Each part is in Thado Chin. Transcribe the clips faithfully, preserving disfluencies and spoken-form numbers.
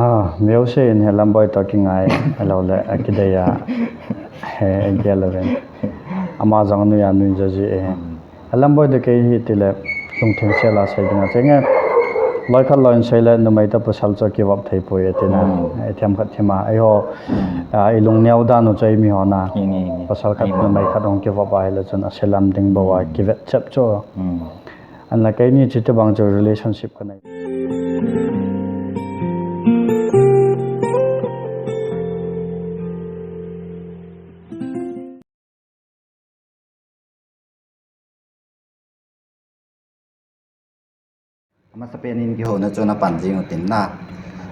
Ah, mi ho se in he Lamboi to kingai, ahilou le, akidei a, he, gel uvin. Ama jong nui a nui jo ji e. Hmm. He Lamboi to kei hi tile, lungthim sel a sei ding a. Chenge, loi khat loi in sei le, numei to pasal chu kivop thei poi e tina. Hmm. E themkhat thema. Eiho, Hmm. ah, i lungneo dan u chu eimi ho na. Nge, nge, nge. Pasal khat Eimi numei ho. Khat hung kivop a ahile chun aselam ding bou a Hmm. kivet chep chu. Hmm. Ahinla keini chu tobang chu relationship ka nei. Amasapen in kihouna chu napan jing u tin na.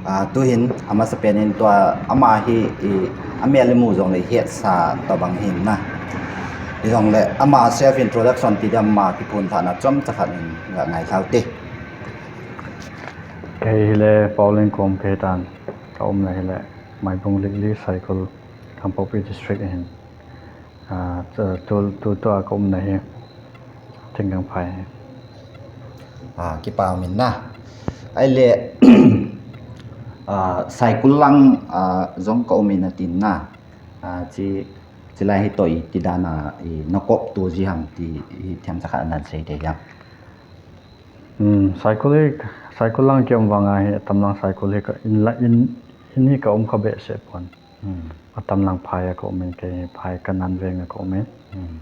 Ah, tuhin amasapen in tua ama hi i, amel imu jongle hetsa tobang hin na. Hijongle ama self introduction ti ding ama kiphonlhahna chomcha khat in ga ngailha u te. Kei hile Paulin Kom kei tan, ka umna hile Maibung Likli Saikul, Kangpokpi District ahin. Ah, tu, tu, tu, tua ka umna hi Thingkangphai. Ah, kipa umin na. Ahile, ah, Saikul lang, ah, jong ka umin natin na. Ah, chi, chilai hi toh iti dan a, i, nakop to ji ham ti, i, themcha khat nan sei thei diam. Hmm, Saikul hi, Saikul lang kium vang a hi, atam lang Saikul hi ka, in la, in, in hi ka um kha behseh pon. Hmm. Atam lang Phai a ka umin, kei Phai Kanan veng a ka umin. Hmm.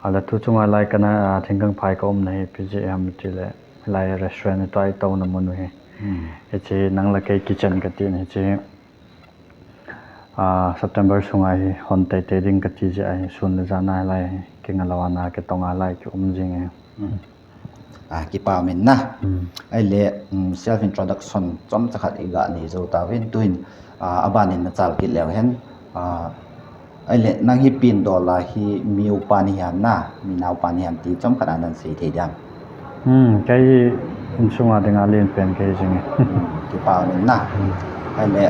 Ahile tu chunga lai kana, ah, Thingkangphai ka umna hi ipi jeh ham tile, lai restaurant hi tua i touna mun u hi. Hmm. Hiche nang le kei kitchen ka tin hiche, ah, September sunga hi hon teitei ding ka ti jeh a hi sun le jan a lai kinga lou a na kitong a lai kium jing e. Hmm. Ah, kipa umin na. Hmm. Ahile, um, self introduction chomcha khat i ga nei jou tauvin tuhin, ah, abanin na chal kit leu hen. Ah, ahile, nang hi Pindol a hi mi upa nahi ham na, mi naopa nahi ham ti chomkhat a nan sei thei diam. Hmm, kei hi insunga dinga len pen kei jing e. Hmm, kipa umin na. Hmm. Ahile,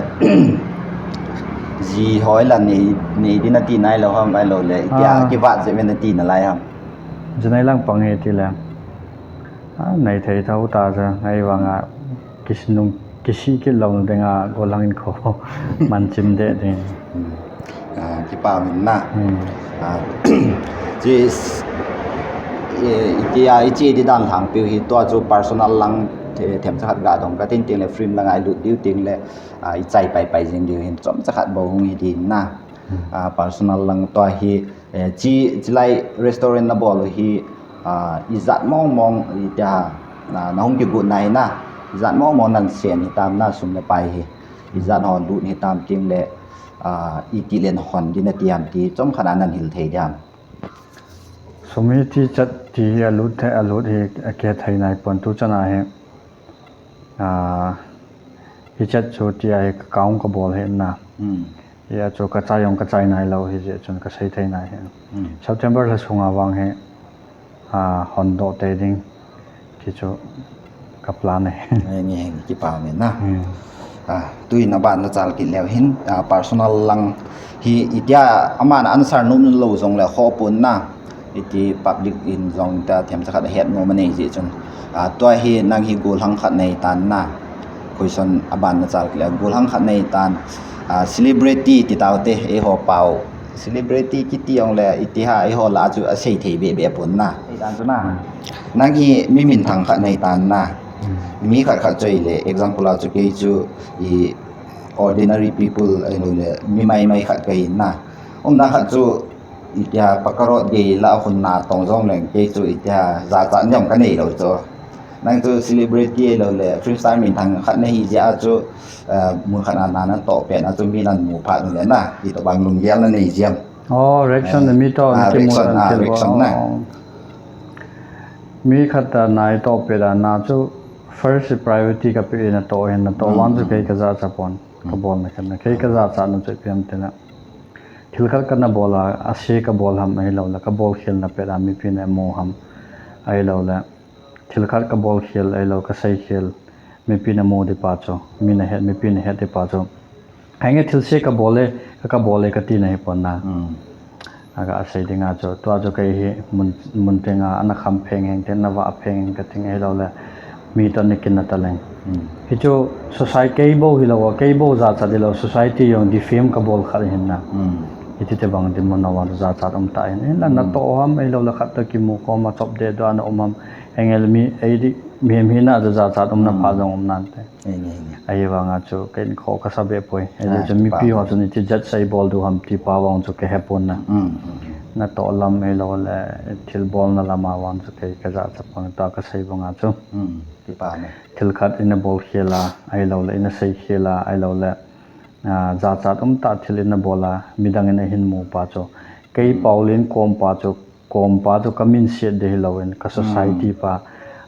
ji ho la nei, nei ding nati nailou ham, ahilou le, itia Ah. kivat jeh uvin nati nalai ham. Jinei lang pang e tile. Ah, nei thei thou ta ja, ahivanga kisinung, kisih kit louna dinga gollhang in kho man chim deh ding. Hmm. Ah, kipa umin na. Hmm. Ah, chi s-, eh, itia, ichi di dan lhang piu hi tua chu personal lang the-, themcha khat ga dong ka tin ting le film langa i lut diu ting le, ah, i chai pai pai jing diu hin chomcha khat bou hung hi din na. Hmm. Ah, personal lang tua hi, eh, chi, chilai restaurant na bol u hi, ah, ijat mong mong, itia, na, na hung kigot na hi na, ijat mong mong nan sen hitam na sum le pai hi, ijat ho lut hitam ting le, ah, iti le na hon ding nati ham ti chomkhat a nan hil thei diam. Sum hi ti chat ti hi alut thei, alut hi akihe thei nai pon tu chan a hi. Ah, hichat chu tia hi ka count ka bol hi na. Hmm. Hia chu ka chai jong ka chai nailou hi jeh chun ka sei thei nai hi. Hmm. September lha sunga vang hi, ah, hon doh tei ding ti chu ka plan ahi. Ai, nge, kipa umin na. Hmm. Ah, tuin aban na chal kit leu hin, ah, personal lang hi itia aman answer nom lou jongle kho pon na. Iti public in jong ta themcha khat a het nom anei jeh chun. Ah, tua hi nang hi gollhang khat nei tan na. Question aban na chal kit le gollhang khat nei tan. Ah, celebrity ti tau te, eiho pao. Celebrity kiti jongle iti ham eiho lah a chu asei thei be be pon na. Nei tan chu na. Nang hi mi minthang khat nei tan na. Hmm. Mi khat khat chu ahile, example a chu kei chu i ordinary people ahilou le, mi mai mai khat kahi na. Umdan khat chu itia pakarot gei lah a hun natong jongleng kei chu itia jachat jong ka neilou chu. Nang chu celebrity ahilou le, film star minthang khat nahi jeh a chu, eh, mun khat a na natoh pet na chu min amu phat le na, itobang lunggel na nei jeh ham. Oh, reaction Eh, le mi toh ah, na kimu reaction, dan ah, thil reaction bou. Na. Oh. Mi khat a na itoh pet a na chu first priority ka pe in natoh hin natoh Hmm, vang chu hmm. Kei ka jachat pon, ka Hmm. bolna khat na. Kei ka jachat na chu ipi ham tile. Thil khat kana bol a, ase ka bol ham ahilou le, ka bol khel na pet a mipi na mu ham ahilou le. Thil khat ka bol khel ahilou, ka sei khel, mipi na mu di pa chu, mi na het, mipi na het di pa chu. Henge thil se ka bol e, ka, ka bol e ka ti na hi pon na. Hmm. Aga sei ding a chu, tua chu kei hi mun, mun teng a, ana kham pheng heng te, na vah pheng heng ka ting ahilou le. Mi toh nakinah taleng. Hichu society kei bou hilou, kei bou jachat hilou, society jong defame kabol khat ahin na. Hiti tobang ding mun a vang jachat um tah ahin. Hinla natoh ham, ahilou le khat toh kimu khom a chop deh doh a na um ham. Henge le mi, eidi, mihem hina a jachat umna pha jong um nante. Ahivanga chu kei in kho kasa be poi. Ajeh chu mipi ho chun iti jachat sei bol diu ham ti pa vang chu kahe pon na. Natoh lam ahilou le thilbolna lam a vang chu kei kajachat pang ta kasei banga chu. Thil khat ina bol khel a, ahilou le ina sei khel a, ahilou le, ah, jachat um tah thil ina bol a, midang in ahin mu pa chu. Kei Paulin kom pa chu, kom pa chu kamin set ding hilou in, ka society pa,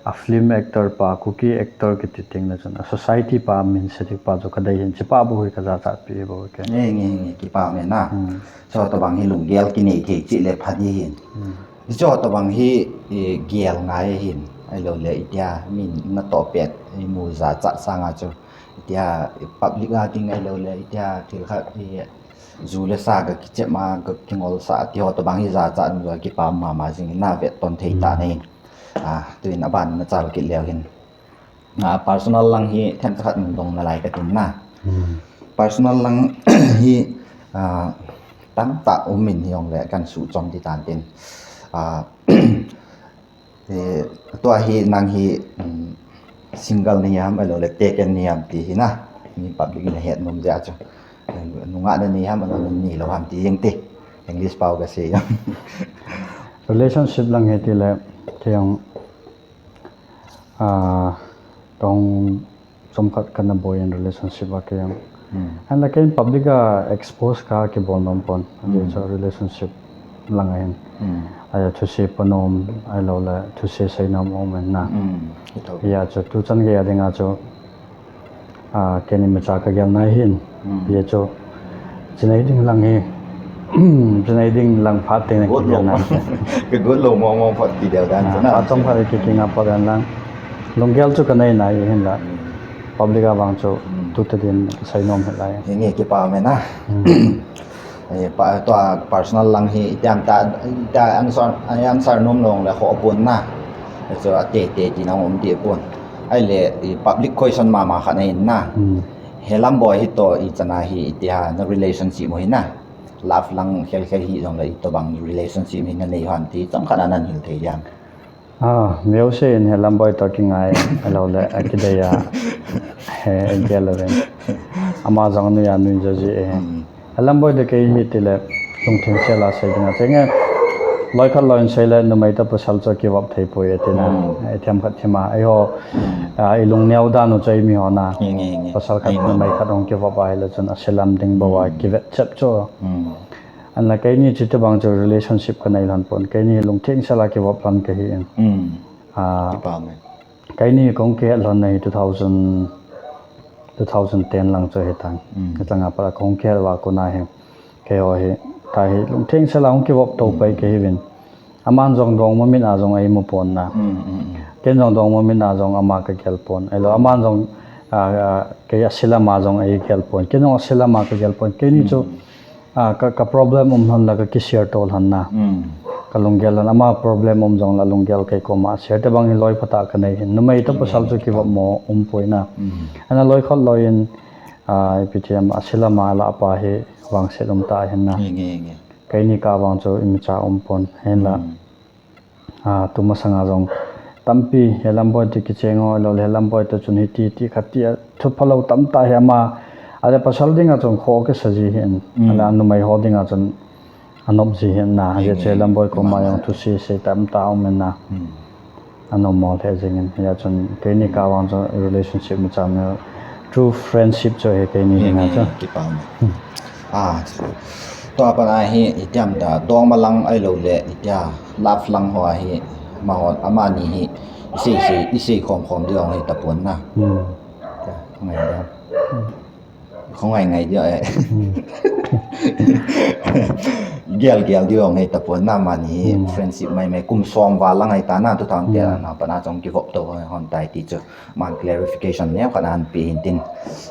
a film actor pa, Kuki actor kiti teng le chun, a society pa min set ding pa chu kadei hin, hiche pa bou hi kajachat pi bou ke. Nge, nge, nge, kipa me na. Chutobang hi lunggel kinei thei cheh le pha ding ahin. Chutobang hi, eh, gel ngai ahin. Ahilou le itia min natoh pet, imu jachat sanga chu. Itia public a ding ahilou le itia thil khat, eh, ju le sa kakichem a, kakingol sa ti ho tobang hi jachat in jong kipa mama jing in na vet ton thei ta na hin. Ah, tuin aban na chal kit leu hin. Ah, personal lang hi themcha khat in dong nalai katin na. Personal lang hi, ah, tamtah um in hijongle kan suchom ding tan tin. Ah, eh, tua hi nang hi, um, single nahi ham, ahilou le taken nahi ham ti hi na. Mi public in ahet nom jeh a chu. Nungah nanei ham, ahilou le nanei lou ham ti jeng te. English pao kasei jong. Relationship lang hi tile, kei jong, ah, tong chomkhat kana boi in relationship a kei jong. Ahile kei in public a expose ka kibol nom pon. Ajeh chu relationship lang ahin. Ahile thuse ponom, ahilou le thuse seinom um in na. Hijeh a chu tuchan gei a dinga chu, ah, kei in imacha kagel nai hin. Hijeh a chu chinei ding lang hi, chinei ding lang phat teng in kigel nai. Kagot lou mong mong phat ti deu dan chu na. Phat chomkhat kikinga phat dan lang. Lunggel chu kanei nai hinla. Public a vang chu tuta din kasei nom hih lai. Hinge kipa me na. Eh, pa, tua personal lang hi itiam ta, ita answer, answer nom long le ho pon na. Chu ate te ti na um ti pon. Ahile, i public question mama khat nahin na. Helam boi hi toh ichan a hi itia na relationship mo hi na. Love lang khel khel hijongle itobang relationship hi nanei ham ti chomkhat a nahil thei diam. Ah, mi jouse in Helam boi toh kingai, ahilou le, akidei a, he, agel uvin. Ama jong anui anui jo ji e. Helam boi toh kei hi tile, lungthim sel a sei ding a. Chenge, loi khat loi in sei le, numei toh pasal chu kivop thei poi e tina. E themkhat thim a, eiho, ah, ilungneo dan u chu eimi ho na. Pasal khat, numei khat hung kivop a ahile chun, aselam ding bou a, kivet chep chu. Ahinla keini chutobang chu relationship kanei lhon pon. Keini lungthim sel a kivop lhon kahi in. Ah, keini kahung kihet lhon na hi two thousand, two thousand ten lang chu ahitan. Hitlanga pat a kahung kihet uva kona hi. Keiho hi, tua hi lungthim sel a hung kivop tou pai kahiuvin. Aman jong dongma mit a jong eimu pon na. Ken jong dongma mit a jong ama kagel pon. Ahilou, aman jong, ah, ah, kei aselam a jong eigel pon. Ken jong aselam a kagel pon. Keini chu, ah, ka, ka problem um lhon la ka kishare to lhon na. Kalunggel lhon ama problem um jong la lunggel kei koma share tobang hi loi phatah kanei hin. Numei toh pasal chu kivop mo um poi na. Ahinla loi khat loi in, ah, ipi ti ham aselam a la pa hi vangset um tah hin na. Keini kah vang chu imacha um pon hinla. Ah, tumasang a jong tampi, Helam boi toh kicheng ho, ahilou le Helam boi toh chun hiti, ti khat ti a, thu phalou tamtah hi ama, ahile pasal dinga chun kho kisa ji hin, ahile numei ho dinga chun anop ji hin na, hijeh chun Helam boi koma jong thusei sei tamtah um in na. Anom mo lheh jeng in, hijeh chun keini kah vang chun relationship imacha um, true friendship chu hi keini dinga chu. Kipa um. Ah, tua pat a hi, itiam ta, dongma lang ahilou le, itia, love lang ho a hi, amaho, amani hi, isei, isei, isei khom khom diu hong hi tapon na. Ngai diu. Khongai ngai diu e. Gel gel diu hong hi tapon na, amani hi, friendship mai mai, kum som val lang ahi ta na, two thousand ten a pat a chun kivop tou hon tai ti chu. Man clarification neo khat ahin pe hin tin.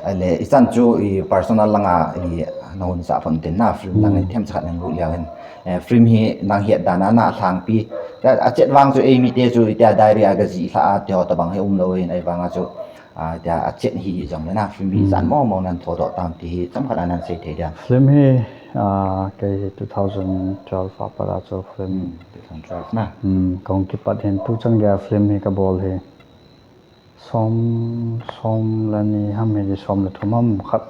Ahile, ichan chu i personal langa i nahung sah phon tin na, film lang i themcha khat nang lut leu hin. Eh, film hi nang het dan a na lhangpi, Achet vang chu eimi te chu itia diary a gajih lha a tiho tabang hi umlou hin, ahivanga chu itia achet hi jong le na film hi jan momo nan thodoh tam ti hi chomkhat a nan sei thei diam? Film hi, kei hi two thousand twelve a pat a chu film, two thousand twelve na, kahung kipat hin tuchan geiya film hi kabol hi som, som le ni ham hi, som le thum ham khat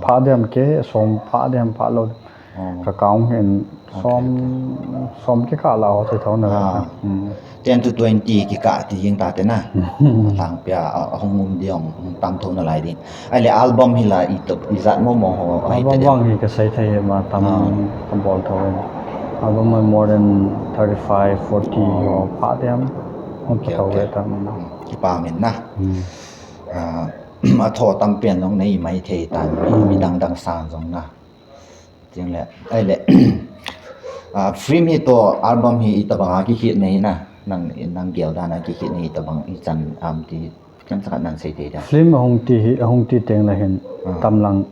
phah diam, kei som phah diam phah lou. Ka count hin som, som kikah lah ho thei thou na. Ten to twenty kikah ti jeng ta te na. Lhangpia ahung um ding, hung tam thou nalai ding. Ahile album hi la ijat momo ho ahi ta diam? Album vang hi kasei thei hih ma, tam kabol thou. Album hi more than thirty-five, forty ho phah diam. Hung pha thou ve tam. Kipa um in na. Atho tam pen jong nei mai thei tan, mi dang dang sang jong na. Tengle, ahile film hi toh album hi itobang a kikhetna hi na, nang gel dan a kikhetna hi itobang ichan ham ti chomcha khat nan sei thei diam? Film ahung ti tengle hin tamlang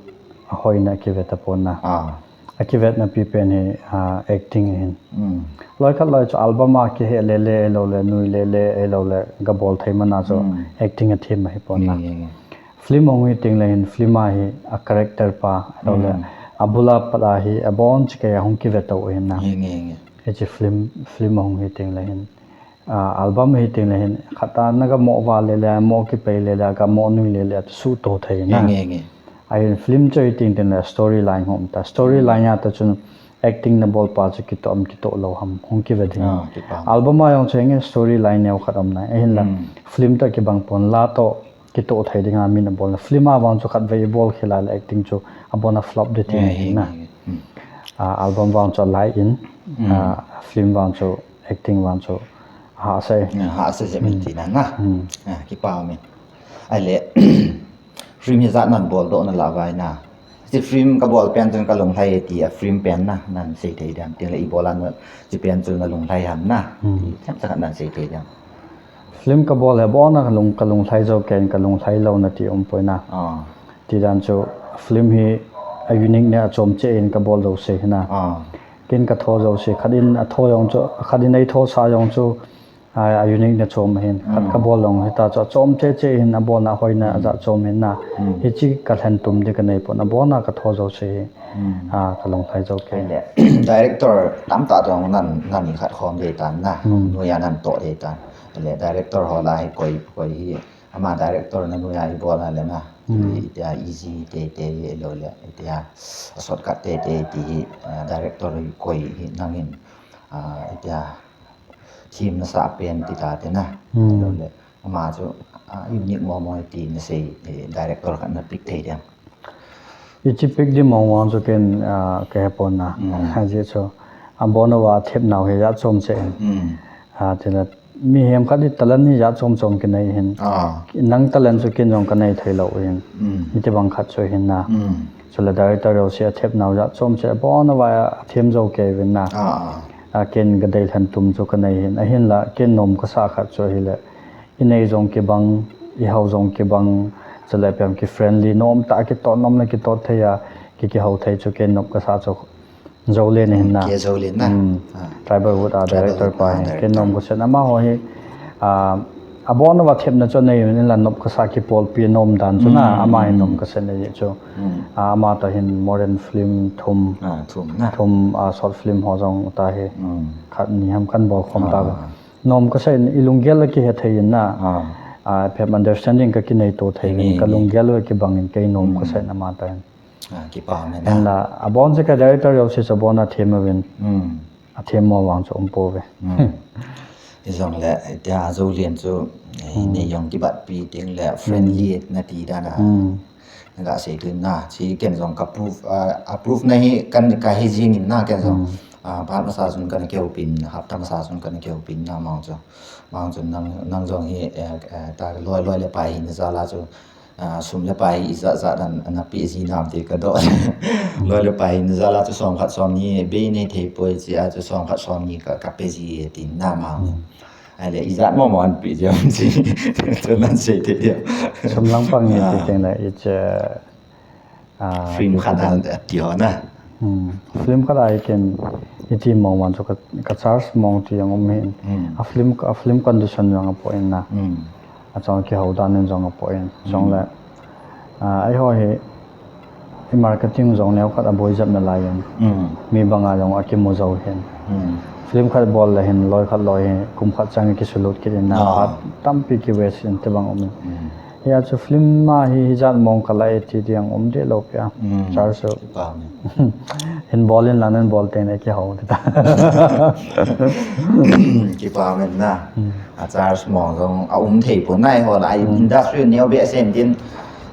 ahoina kive tapon na. Akivetna pipen hi acting ahin. Loikhat loi chu album a kihe lele ahiloule nui lele ahiloule gabol thei man a chu acting athem ahipon na. Film ahung hi tengle hin film a hi a character pa ahiloule abul a pat a hi abonchakei a hung kive tou ahin na. Hiche film, film ahung hi tengle hin, album hi tengle hin khat a na gamoh val lele, moh kipei lele, gamoh nui lele a chu suhto thei na. Ahin film chu hi teng tengle story line hung um ta. Story line a toh chun acting nabol pa chu kitoh am kitoh lou ham hung kive ding. Album a jong chu henge story line neo khat um nai. Ahinla film toh kibang pon, la toh kitoh thei dinga min abol na. Film a vang chu khatvei ibol khel a le acting chu abon a flop ding ti na. Album vang chu alai in, film vang chu, acting vang chu ahahsa e. Ahahsa jep in tina na. Kipa um e. Ahile film hi ijat nan boldoh nalah uva hi na, hiche film kabol pen chun kalunglhai e ti a film pen na nan sei thei diam? Tengle ibol a hiche pen chu nalunglhai ham na ti chomcha khat nan sei thei diam? Film kabol hi abon a kalunglhai jou kei in, kalunglhai louna ti umpoi na. Tidan chu film hi a unique ne achom cheh in kabol jouse hi na. Ken katho jouse, khat in atho jong chu, khat in eitho sah jong chu a unique na chom ahin. Khat kabol jong hita chu achom cheh cheh hin, abolna hoina ajat chom hin na. Hiche kalhen tum ding kanei pon, abon a katho jouse hi kalunglhai jou kei. Director tamtah toh nan, nan khat khom ding tan na, noiya nan toh ding tan. Ahile director ho lah hi koi, koi hi, ama director nanoiya ibol a le na, itia easy teitei hi ahiloule itia shortcut teitei ti hi, director hi koi hi nangin itia them nasah pen ti ta te na. Ahiloule ama chu unique momo ti nasei, director khat na pick thei diam? Hiche pick ding mong vang chu ken kahepon na. Ajeh chu abon uva athepnau hi jat chom cheh in. Tile mihem khat hi talent hi jat chom chom kinei hin. Nang talent chu ken jong kanei theilou hin. Hitobang khat chu hin na. Chule director jouse athepnau jat chom cheh, abon uva athem jou kei uvin na. Ken kadei lhen tum chu kanei hin. Ahinla ken nom kasah khat chu ahile, inei jong kibang, ihao jong kibang, chule ipi ham, ki friendly, nomtah a kitot, nomna kitot thei a, ki, kihou thei chu ken nom kasah chu Joulen ahin na. Tribal Wood a director pa hi ken nom kasah in, amaho hi abon uva themna chu anei uvin, ahinla nop kasah kipolpi nom dan chu na, ama hi nom kasah in ahi chu. Amatoh hin more than film thum, thum, short film ho jong tahi, khat ni ham kan bolkhom tauve. Nom kasah in, ilunggel a kihethei in na, phem understanding kakineito thei in, kalunggel u kibang in kei nom kasah in amatoh hin. Hinla abon chu ka director jouse chu abon a them uvin, athemmo vang chu umpouve. Hijongle tia Joulen chu nei jong kibatpi tengle friendly nati dan a nagasei tu na, chu ken jong ka proof, a proof na hi kan, kahe jing in na, ken jong phat masa chun kana kihoupin, hapta masa chun kana kihoupin na, amang chu, amang chun nang, nang jong hi ta loi, loi le pai hina jal a chu sum le pai hi ijat jat a napeh ji nam ti kadoh. Loi le pai hina jal a chu somkhat somni bei nei theipoi, chea chu somkhat somni ka, kape ji e tin na, amang. Ahile ijat momo anapeh ji ham ti chu nan sei thei diam? Sum lang pang hi ti tengle, it's a film khat a ti ho na. Film khat a hi ken iti mong man chu ka, ka charge mong ti jong um hin. A film, a film condition jong apoh in na. Achong kihou dan in jong apoh in. Chong le, ah, eiho hi, i marketing jong neo khat aboi jep nalai in. Mi banga jong akimu jou hin. Film khat bol le hin, loi khat loi hi, kum khat chang kisulut kit in na. Phat tampi ki waste in tibang um in. Hia chu film a hi, hijat mong kala e ti ding um deh lou pia. Charge chu. Hin bol in lang nan bol teng le kihou ti ta. Kipa men na. A charge mong jong a um thei pon nai ho la, a industry neo behseh in tin.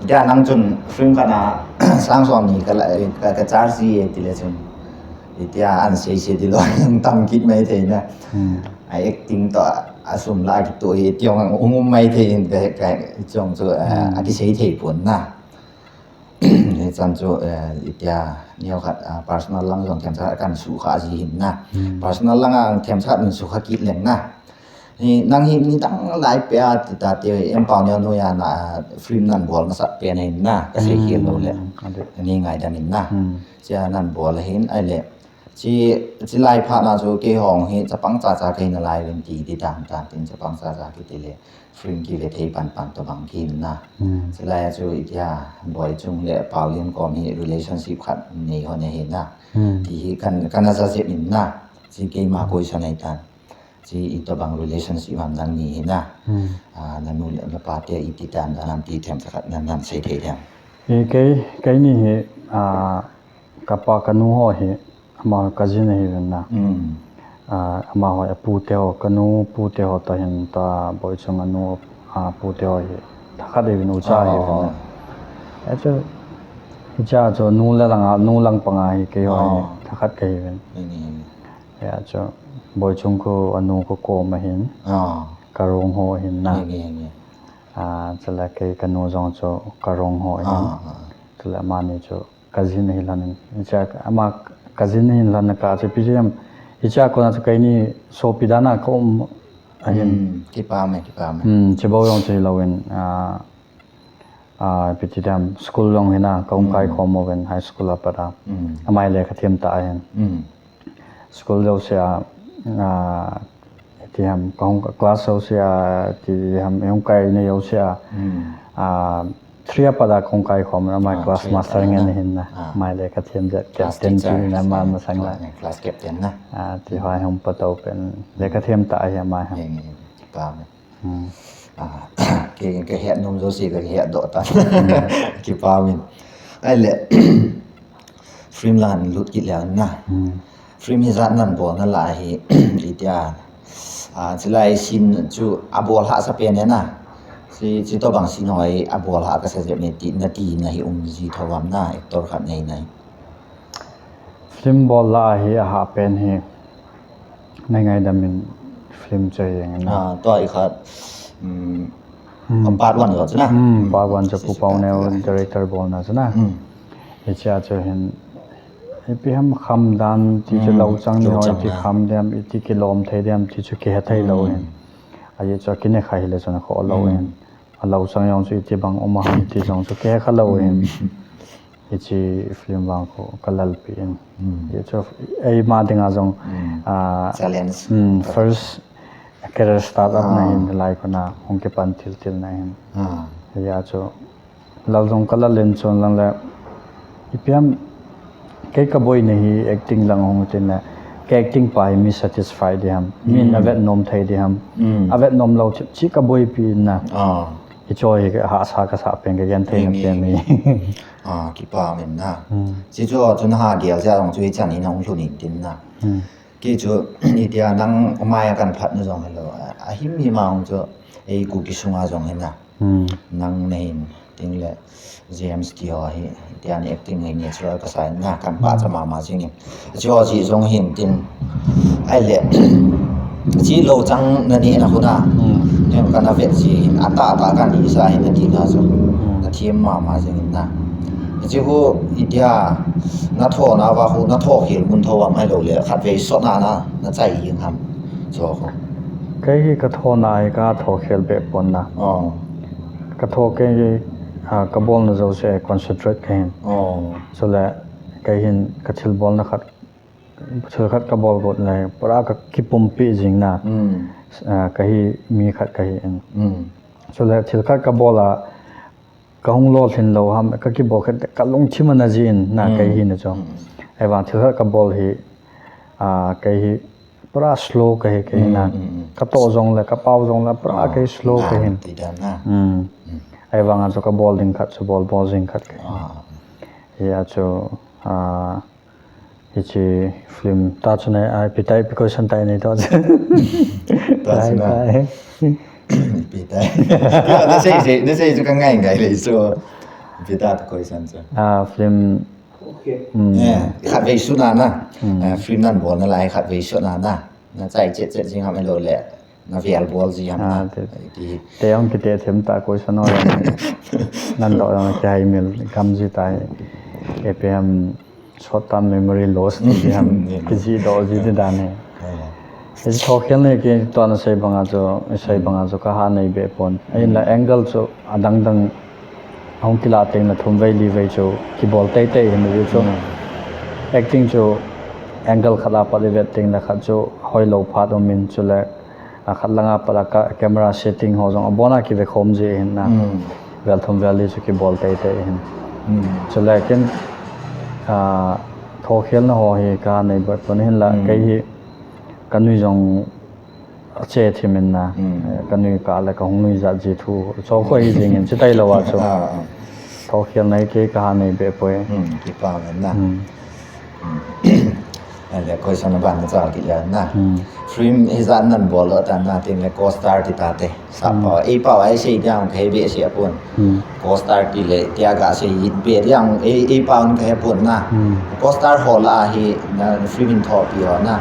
Dia nang chun film kana sang som ni kala, ka, ka charge ji e ti le chun. Itia an sei sei ti lou, tam kit mai thei na. A acting toh, a sum la kitoh hi, tiong um um mai thei in ka, ka, chong chu, ah, akisei thei pon na. Hichan chu, eh, itia, neo khat, ah, personal lang jong themcha kan sukha ji hin na. Personal lang a themcha min sukha kit leng na. Hi, nang hi nidang lai pia ti ta te, em pau neo noiya na, ah, film nan bol masat pen hin na, kasei khel lou le. Ani ngaidam in na. Chia nan bol hin, ahile. Chi, chi lai phat na chu kei hong hi chapang cha cha kei nalai uvin ti, ti dan dan tin chapang cha cha kiti le film kive thei pan pan tobang ki na. Chi lai chu itia Boichung le Paolian kom hi relationship khat nei ho nei hi na. Ti hi kan, kan a sa jep in na. Chi keima koi sa nei tan. Chi itobang relationship ham nang ni hi na. Ah, nanu le napa te iti dan dan ham ti themcha khat nan, nan sei thei dem. Hi kei, keini hi, ah, kapa kanu ho hi, ama cousin ahi uvin na. Ah, amaho apu te ho, kanu pu te ho toh hin ta Boichung anu, ah, pu te ho hi. Thakhat ahi uvin, ucha ahi uvin na. Achu, ucha chu nu le lang a, nu lang panga hi keiho hi. Thakhat kahi uvin. Achu, Boichung khu anu khu kom ahin. Karong ho ahin na. Ah, chule kei kanu jong chu Karong ho ahin. Chule amani chu cousin ahi lhon in. Hichea, ama cousin ahi lhon a ka chu ipi jeh ham. Hichea kona chu keini sopi dan a ka um ahin. Kipa me, kipa me. Hmm, chibou jong chu hilou in, ah, ah, ipi ti dem, school jong hi na, ka hung kai khom uvin, high school a pat a. Ama hi lekha them tah ahin. School jouse a, ah, Ti ham, ka hung ka class ho sia, ti ham, hung kai nei ho sia. Ah, three a pat a ka hung kai khom, ama class master ngen ahin na. Ama hi lekha them jat, class captain teacher, ti na ama masang la. Class captain na. Ah, ti ho hung patau pen, lekha them tah ahi ama hi. Eng, eng, kipa me. Ah, ke, ke het nom jouse, ke het doh ta. Kipa min. Ahile, Film lang lut kit leu na. Film hijat nan bol nalai hi, itia, ah, chilai scene chu abol hahsa pen e na. Chi, chutobang scene ho hi abol hah kasa jep e ti, nati na hi um ji thou ham na, actor khat nei na hi. Film bol lah a hi ahah pen hi. Nei ngaidam in film chu hi jeng in. Ah, tua hi khat, um, part one lo chu na. Hmm, part one chu Pu Pauneo director bolna chu na. Hichea chu hin, ipi ham kham dan ti chu lo chang ni ho, ipi kham diam, iti kilom thei diam ti chu kihe thei lou hin. Ajeh chu akine kha hile chun akhoh lou hin. Alo chang jong chu iti bang um a ham ti jong chu kihe kha lou hin. Hiche film vang khu ka lalpi in. Hichu eima dinga jong, ah, challenge. Hmm, first career start up na hin, lai kona hung kipan thil thil na hin. Hia chu lal jong ka lal in chun lang le ipi ham kei ka boina hi acting lang hung tin le ka acting pa hi mi satisfy ding ham. Mi na vet nom thei ding ham. A vet nom lou chu chi ka boipi in na. Hichu hi hahsa kasa pen ka gen thei na pen hi. Ah, kipa min na. Chi chu chu na ha gel ja jong chu hichan in hung lhun in tin na. Kei chu itia nang mai a kan phat na jong hilou. A him him a hung chu ei Kuki sunga jong hi na. Nang na hin ting le James ti ho hi itia ni acting hi natural kasa in na kan pa cha mama jing in. Chu ho chi jong hin tin. Ahile, chi lo chang na ni na khu na. Ken kana vet ji hin, atah tah kan hi sa hin na ti na chu. Na thim mama jing in na. Chi khu itia na tho na va khu na tho khel mun tho am ahilou le khatvei sot na na, na chai jing ham. Chu khu. Kei hi ka tho na hi ka tho khel be pon na. Ka tho kei hi, ah, ka bol na jouse concentrate ka hin. Chule kei hin ka thil bol na khat thil khat kabol got le pura kakipumpi jing na. Hmm. Ah, kahi mi khat kahi in. Hmm. Chule thil khat kabol a, kahung lolhin lou ham, kakibol khat kalungthim ana jin na. Hmm. Kahi na chu. Hmm. Ahivang thil khat kabol hi, ah, kahi pura slow kahi, kahi na. Hmm, hmm, hmm. Katoh jong le, kapao jong le, pura kahi slow kahi. Ah, ti dan na. Hmm. Hmm. Ahivang a chu kabol ding khat chu bol, bol jing khat kahi. Ah. Hia chu, ah, hiche film ta chu nei, ah, ipi tai, ipi question tai nei to. Ta chu na. Ipi tai. Nasei, sei, nasei chu kangai ngai le chu. Ipi ta question chu. Ah, film. Okay. Hmm. Eh, khatvei sung a na. Hmm. Eh, film nabol nalai khatvei sung a na. Nachai chet chet jing ham ahilou le. Navel bol ji ham na. Ah, te. Ti. Te hung kiti them ta question ho. Nan do dang kihai mil kam ji tai. Ipi ham short term memory loss ti ham. Hmm. Kiji do ji ti dan hi. Ah. Hiche Thokhelna hi kei toh nasei banga chu, isei bang a chu kaha nei be pon. Ahin la angle chu adang dang ahung kila teng le thum vei li vei chu kibol teitei hin, hichu. Hmm. Acting chu angle khat a pat ivet teng le khat chu hoilou phat um in, chule a khat lang a pat a ka-, camera setting ho jong abon a kive khom ji hin na. Hmm. Vel thum vel li chu kibol teitei hin. Hmm. Chule ken, ah, Thokhelna ho hi kaha nei be pon, ahin la, hmm, kei hi kanui jong ache thim in na. Hmm. Eh, kanui kah le kahung nui jat ji thu. Chokhu hi jing in, chuti lou a chu. Ah, ah. Thokhelna hi kei kaha nei be poi. Hmm, kipa ngen na. Hmm. Hmm. Ale question aban nachal kit le na. Hmm. Film hijat nabol lou tan na, tin le co-star ti tate. Sap pau, hmm, ei pau a isei diam kahe behseh pon. Hmm. Co-star ti le tia kasei be diam ei, ei pau in kahe pon na. Hmm. Co-star ho lah a hi na film thopi ho na.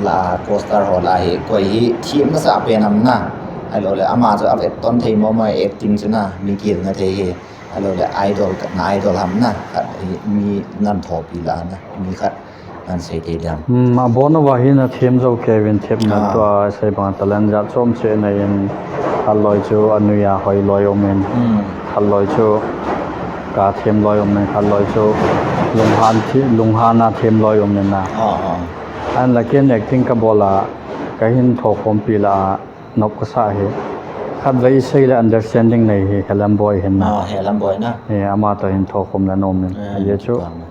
Lah a co-star ho lah a hi koi hi themna sah pen ham na. Ahilou le ama chu avet ton thei mo mo acting chu na, mi gilna thei hi. Ahilou le idol, na idol ham na. Khat hi mi nathopi lah a na. Mi khat Nasei thei diam. Hmm, abon uva hi nathem jou kei uvin, themna, ah, tua isei bang talent jat chom chom nei in, khatlou chu anui a hoi lou um in. Hmm. Khatlou chu ka them lou um in, khatlou chu lunghan thi-, lunghan a them lou um in na. Ah, ah. Ahin la ken acting kabol a, kahin thokhompi lah a, nop kasa hi. Khatvei isei le understanding nei hi Helam Boy hin na. Ah, Helam Boy na. Eh, ama toh hin thokhom le nom in. Eh, ahi chu. Bang.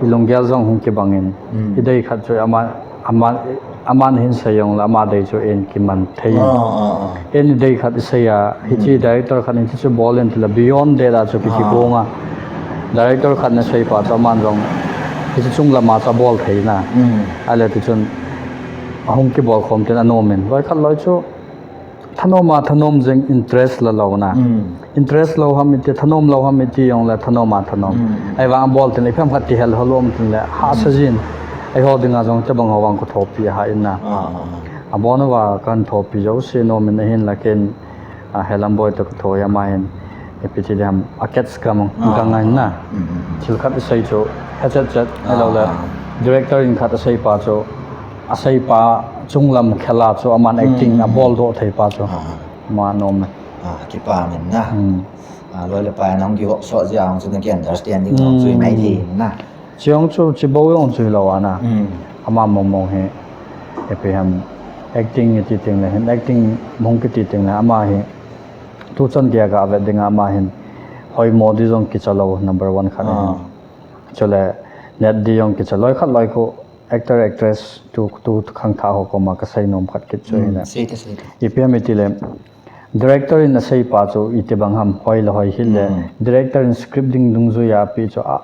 Ilunggel jong hung kibang in. Hmm. Idei khat chu ama, ama, aman hin sei jong le ama dei chu in kiman thei in. Ah, ah, ah. In idei khat isei a, hiche, hmm, director khat in hichu bol in tile beyond that a chu ki, ah, kigong a. Director khat in asei pa chu aman jong hiche chunglam a chu abol thei na. Hmm. Ahile tichun ahung kibol khom tin anom in. Loi khat loi chu thanom a thanom jing, interest la lou na. Hmm. Interest lou ham iti, thanom lou ham iti jong le thanom a thanom. Hmm. Ahivang abol tin le, ipi ham khat ti hel ho lom tin le, hahsa jin. Eiho dinga jong tobang ho vang kathopi ahi in na. Ah, ah, ah. Abon uva kathopi jouse nom in ahin la ken, ah, Helam Boy toh katho hi ama hin. Ipi ti diham, a catch ka mang, ah, ka ngai na. Mm, mm, mm. Thil khat isei chu, hechet chet, ah, ahilou le, ah, director in khat asei pa chu, asei pa chunglam khel a chu, aman acting, mm, mm, abol doh thei pa chu. Ah, ah. Ama nom e. Ah, kipa min na. Mm. Ah, loi le pai nang kihop sot jia hung chu na ki understanding hung chu, mm, ngai thei na. Chujong chu, chibou jong chu hilou ana. Mm. Ama mong mong hi, ipi ham, acting iti teng le hin, acting hung kiti teng le ama hi, tuchan dia ga vet ding ama hin, hoimo di jong kicha lou, number one khat hin. Ah. Chule, nat di jong kicha lou, khat loi khu, actor, actress, tu, tu khangthah ho koma kasei nom khat kit chu, mm, hi le. Sei ta, sei ta. Ipi ham iti le, Director in asei pa chu itibang ham, hoi le hoi hile. Hmm. Director in script ding dungjuia ape chu a,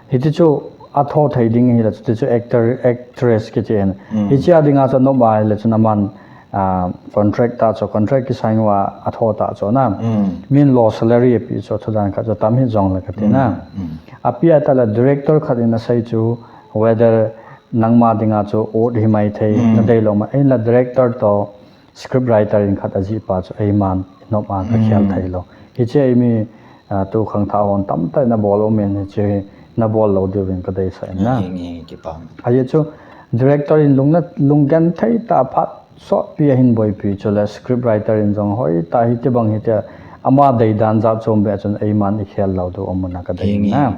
hiti chu atho thei ding hile, chuti chu actor, actress kiti ahin. Hmm. Hichea dinga chu anop ahile chun aman, ah, contract tah chu, contract kisign uva atho tah chu na. Hmm. Min low salary ape chu, thudan khat chu tam hih jongle kati na. Hmm. Hmm. Ape a tale director khat in asei chu whether nangma dinga chu ot hi mai thei, hmm, nadei lou ma. Ahinla director toh script writer in khat ajih pa chu eiman inop a kakhel, mm, thei lou. Hiche eimi, ah, tu khangthah hon tamtah in abol um in hiche hi nabol lou diuvin kadeisah in na. Nge, nge, kipa. Ajeh chu director in lungna, lunggenthei tah a phat sotpi ahin boipi chule script writer in jong hoitah hitibang hitia Ama deidan jat chom beh chun eiman ikhel lou diu amun a kadei na.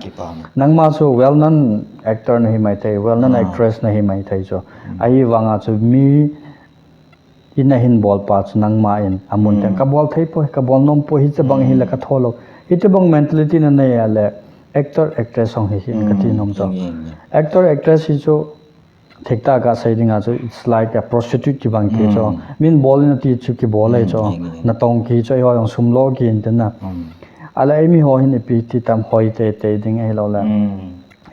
Nangma chu well known actor nahi maithei, well known actress nahi maithei chu. Ahivanga chu mi ina hin bol pa chu nangma in amun teng kabol thei poi, kabol nom poi, hitobang hile katho lou. Hitobang mentality nanei a le actor, actress hung hi hi kati nom chu. Actor, actress hi chu thikta kasei dinga chu it's like a prostitute kibang kei chu. Min bol in ati chu kibol e chu. Natong kei chu eiho jong sum lo kei in tin na. Ale eimi ho hin ipi ti tam hoi teitei ding ahilou le.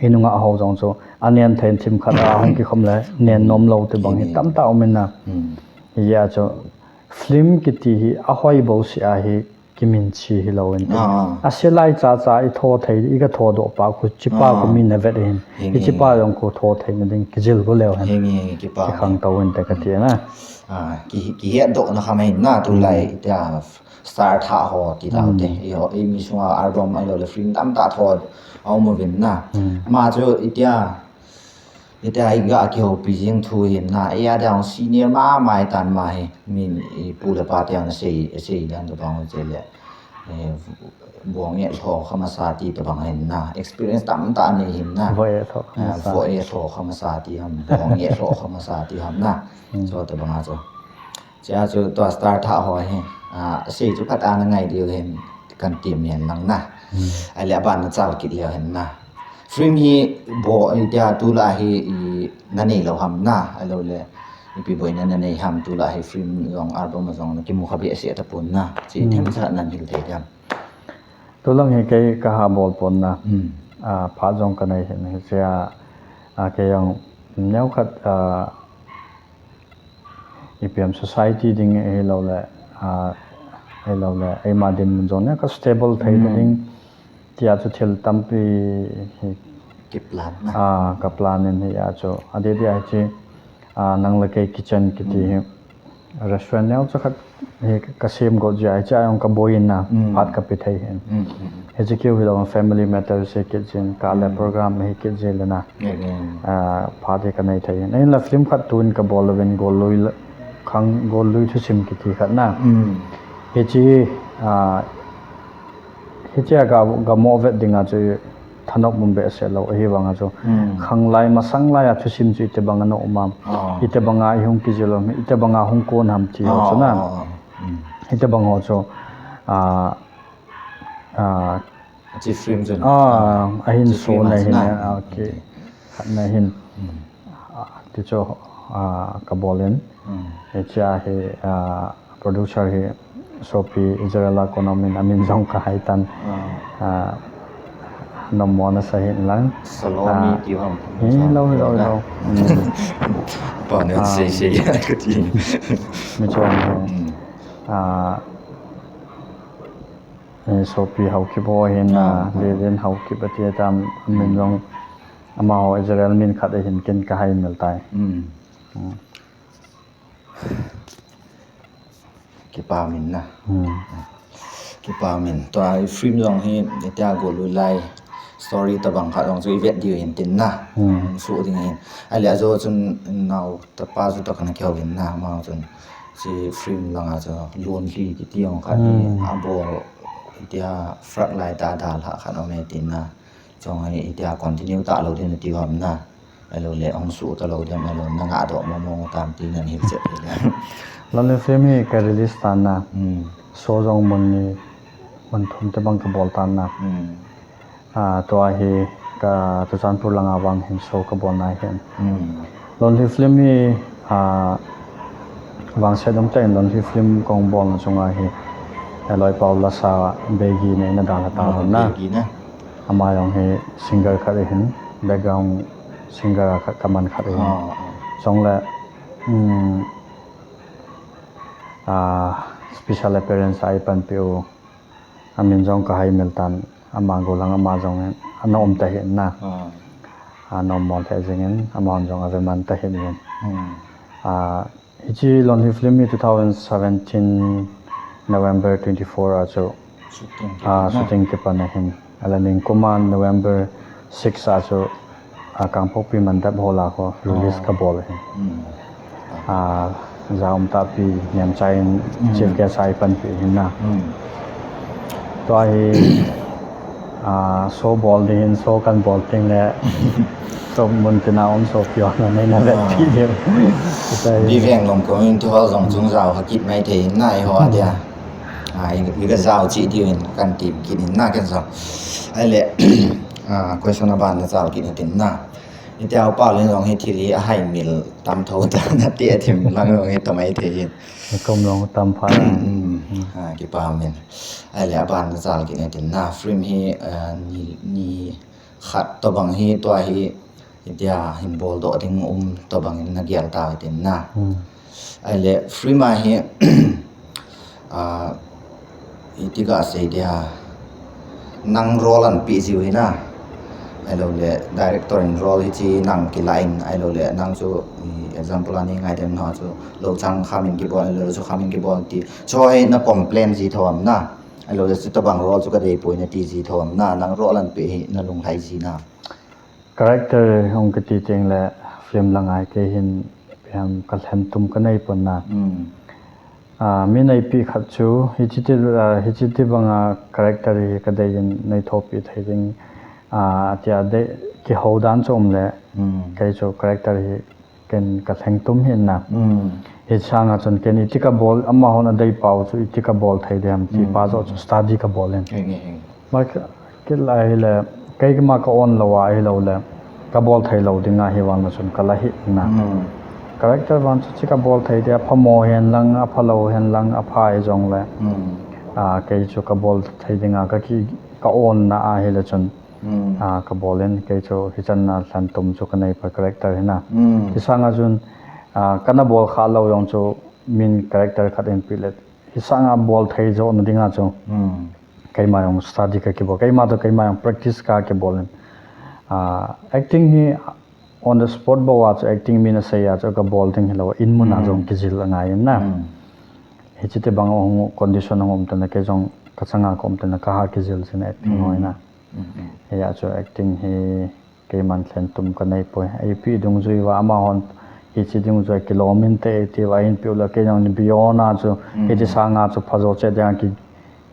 Inunga ho jong chu anen thei thim khat a hung kikhom le nen nom lou tobang hi tamtah um in na. Hijeh a chu film kiti hi ahoi bou seh a hi kiminchi hilou in tin. Ase lai chacha itho thei, ikatho doh pa khu chipa khu min avet hin. Hichipa jong khu tho theina ding kijil go leu hen. Kikhang tou inte kati na. Kihetdohna kham ahin na tulai tia star thah ho ti taute. Eimi sunga album ahilou le film tamtah tho aum uvin na. Ama chu itia Hitia iga kihoupi jing thu hin na, eia dang senior mama itan ama hi, min ipu le pa te ana sei, sei dan tobang chule, bong e lho kha masa ti tobang hin na, experience tamtah nei hin na. Vo e lho kha masa ti ham, bong e lho kha masa ti ham na. Chu tobang a chu. Chea chu tua star thah ho hi, asei chu phat a nangai diu hin, kan ti men lang na. Ahile aban nachal kit leu hin na. Film hi bo, itia tulai hi nanei lou ham na, ahilou le ipi boina nanei ham tulai hi film jong album jong nakimu kha behseh tapon na. Chi themcha nan hil thei diam. Tulang hi kei kaha bol pon na. Phat jong kanei hin hichea, kei jong neokhat, ipi ham society ding ahilou le, ahilou le eima dinmun jong neokhat stable theina ding tia chu thil tampi hi kaplan in hia chu adeh deh a hiche, nang le kei kitchen kiti hi restaurant neocha khat hi kasem got jeh a hichea jong kaboi in na, phat kape thei hin. Hiche keu hilou family matters hi kit jin, kah le program hi kit jin le na. Phat hi kanei thei hin. Ahinla film khat tun kabol uvin, gollui, gollui thusim kiti khat na. Hiche hi, hichea gamo vet dinga chu thanop um behseh lou ahivanga chu. Khanglai masang lai a thusim chu itobang ana um am, itobanga ihung kijil u ham, itobanga hung kon ham ti ho chu na. Hitobang ho chu, ahin so na hin, khatna hin, ti chu kabol in. Hichea hi, producer hi sopi Israel a kon a um in amin jong kahai tan. Nommo nasa hin lang. Salome ti ham. Hilou, hilou, hilou. Pa ne sei sei kati. Mi chon. Sopi Haokip ho hin, Lelen Haokip ati tam, amin jong amaho Israel min khat ahin, ken kahai mel tai. Kipa min na. Kipa min. Tua film jong hi itia gollui lai story tobang khat jong chu ivet diu hin tin na. Su ding hin. Ahile ajo chun nao tapa chu tokna kihou hin na, ama chun hiche film langa chu lonely kiti jong khat hi abol, itia front line a dalha khat aume tin na. Chong hi itia continue talou ding nati ham na. Ahilou le hung suh talou ding, ahilou nangah doh mong mong tam ti nan hilchet hi le. Lonely film hi ka release tan na. Show jong mun ni, mun thum tobang kabol tan na. Tua hi ka Churachandpur langa vang hin show kabol na hin. Lonely film hi, vangset um tah in Lonely film kahung bolna chunga hi, Loipa Lasa Begi in eina dalha tan na. Ama jong hi singer khat ahin, background singer a khat kaman khat ahin. Chule special appearance a eipanpi u, amin jong kahai mel tan, ama gollhang ama jong ana um tahih na. Ana um mol lheh jengin, amahon jong ave man tahih in. Hiche Lonely film hi two thousand seventeen November twenty-four a chu shooting kipan ahin. Ahile ningkum a November six a chu Kangpokpi Mandap Hall a khu release kabol ahin. Jaum tahpi Nemchai in chief guest a eipanpi ahin na. Tua hi, ah, show bol ding hin, show kan bol teng le, show mun tina um show pion na nei na vet ti deu. Tua hi. Bi veng lom ko in tu hol jong chung jao ha kit mai thei na i ho a dia. Ah, i, i ka jao chi diu in kan tim kit in na kan jao. Ai le, ah, question a ban na jao kit na tin na. I tia pa lin jong hi thil hi a hai mil tam tho ta na ti a thim lang jong hi tam ai thei in. Kom long tam pha. Hmm. Ah, kipa min. Ai le aban na jal kit na tin na. Film hi, ah, ni, ni khat to bang hi, tua hi, itia hin bol doh ding um to bang in na gel ta tin na. Hmm. Ai le film a hi, ah, iti ka sei dia, nang role an pi jiu hi na. Ai lo le director in role hi chi nang ki la in, ai lo le nang chu, i, example a ni ngai dem na chu, lo chang kha min ki bol, lo chu kha min ki bol ti. Chu hi na complain ji tho am na. Ai lo le chu tabang role chu ka dei poi na ti ji tho am na, nang role an pi hi na lunglhai ji na. Character hung ka ti teng le film lang ai kei hin, em, ka lhen tum ka nei pon na. Hmm. Ah, mi nei pi khat chu, hichi ti, ah, hichi ti banga character hi ka dei in nei thopi thei ding. Ah, tia dei, ki ho dan chu um le, hmm, kei chu character hi ken ka lheng tum hin na. Hmm. Hi sanga chun ken iti ka bol, amahon a dei pau chu iti ka bol thei dem ti, hmm, pa jo chu study ka bol in. Heng, heng, heng. Ma ka, kei lai hi le, kei ma ka on lo a hi lo le, ka bol thei lo ding a hi vang na chun ka la hi na. Hmm. Character vang chu chi ka bol thei dia, pha mo hen lang, a pha lo hen lang, a pha i jong le. Hmm. Ah, kei chu ka bol thei ding a, ka ki, ka on na a hi le chun. Hmm. Ah, ka bol in, kei chu hi chan na lhen tum chu ka nei pa character hi na. Hmm. Hi sanga chun, ah, ka na bol kha lo jong chu min character khat in pi le. Hi sanga bol thei jo na ding a chu. Hmm. Keima jong study ka ki bol. Keima to keima jong practice ka ki bol in. Ah, acting hi on the spot bou a chu acting mi na sei a chu ka bol ding hi lo. In mun a, hmm, jong ki jil a ngai in na. Hmm. Hichi ti bang hung condition hung um te na kei jong ka changa ka um te na ka ha ki jil chin acting, hmm, hoi na. Hmm, hmm. Hi a chu acting hi keiman lhen tum ka nei poi. Ei pi dungjui va amahon hichi dungjui a kilom in te ti va hin piu la kei jong ni biona chu, hmm, hichi sanga chu pha jo che dia ki,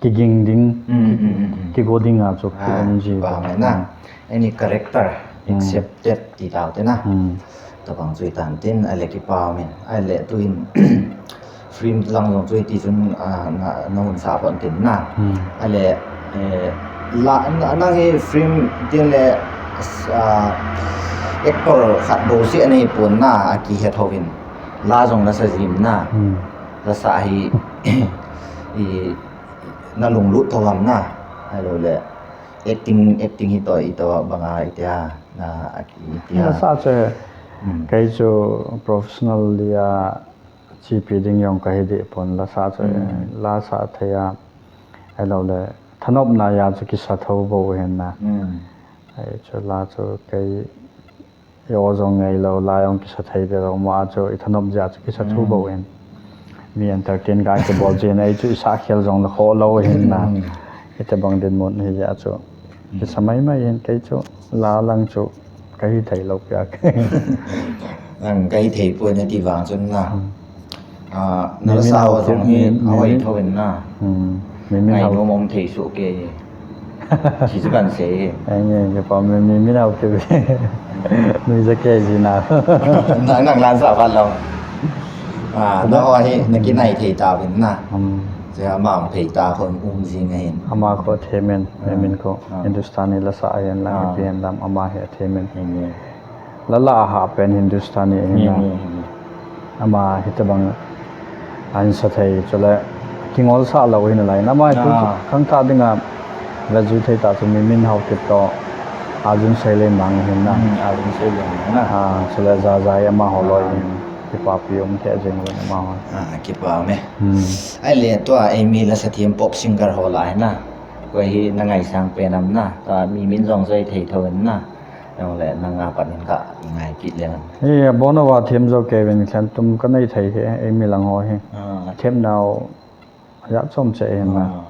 ki ging ding, hmm, ki, hmm, hmm, hmm, ki go ding a chu, ah, ki um ji va va. Mai na. Hmm. Any character, hmm, accepted ti tau te na. Hmm. Tabang chu i tan tin, ai le kipa min, ai le tu in film lang jong chu i ti chun, ah, na, na hun sa pon tin na. Hmm. Ai le, eh, la, na, nang hi film tin le, ah, actor khat bou si a nei pon na, a ki het ho in. La jong na sa jim na. Hmm. La sa hi, i, na lunglut tho ham na. Ai lo le, acting, acting hi to, i to banga i tia, na, a ki, i tia. La sa che, hmm, kei chu professional lia, Chipi ding jong ka hi deh pon, la sa chu, hmm, la sa thei a, ai lo le, thanopna a chu kisa tho bou hin na. Hmm. Ai chu la chu kei, i o jong ngai lo, la jong kisa thei deh lo, ma chu i thanop jeh a chu kisa thu, hmm, bou hin. Mi entertain ka kibol jeh in, ai chu i sa khel jong la kho lo hin na. Hmm. Hiti bang dinmun hi jeh a chu. Hmm. Kisa mai mai hin kei chu, la lang chu. Ka hi thei lo pia. Nang ka hi thei poi na ti vang chun na. Hmm. Ah, na la sa ho jong hi, mi, a hoi mi, tho in na. Hmm. Mi, mi ngai hau nom om thei su ke. Chi chu kan sei. Ai nge, ke pa mi, mi, mi hau ke. Mi ja ke ji na. Nang, nang lan sa phat lo. Ah, na ho hi, na ki nai thei ta vin na. Hmm. Che ama thei ta khon um jing ahin. Ama ko themen, ah, themen ko. Ah. Hindustani la sa ahin lang, ah, ipi hen lam ama hi themen. Amen. La la a ha pen Hindustani ahin, amen, lang. Amen. Ama hitabang an sa thei, chule kingol sa lo hin lai. Ama tu, ah, khang ta dinga, la ju thei ta chu mi min hau kit to. Arjun Sailemang hin na. Hmm, Arjun Sailemang na. Ah, chule Jajai ama ho loi hin. Ah. Kipapi um thei jeng uvin ama ho. Ah, kipa me. Hmm. Ai le tua, ei mi la sa thiam pop singer ho lai na. Koi hi na ngaisang pen am na. Tua mi min jong joi thei tho in na. Jong le nang a pat in ka ngai kit le. Hi, a bon a va thiam jo kei vin thlen tum ka nei thei hi, ei mi lang ho hi. Ah. Thiam nau, a ja chom che hin na. Ah.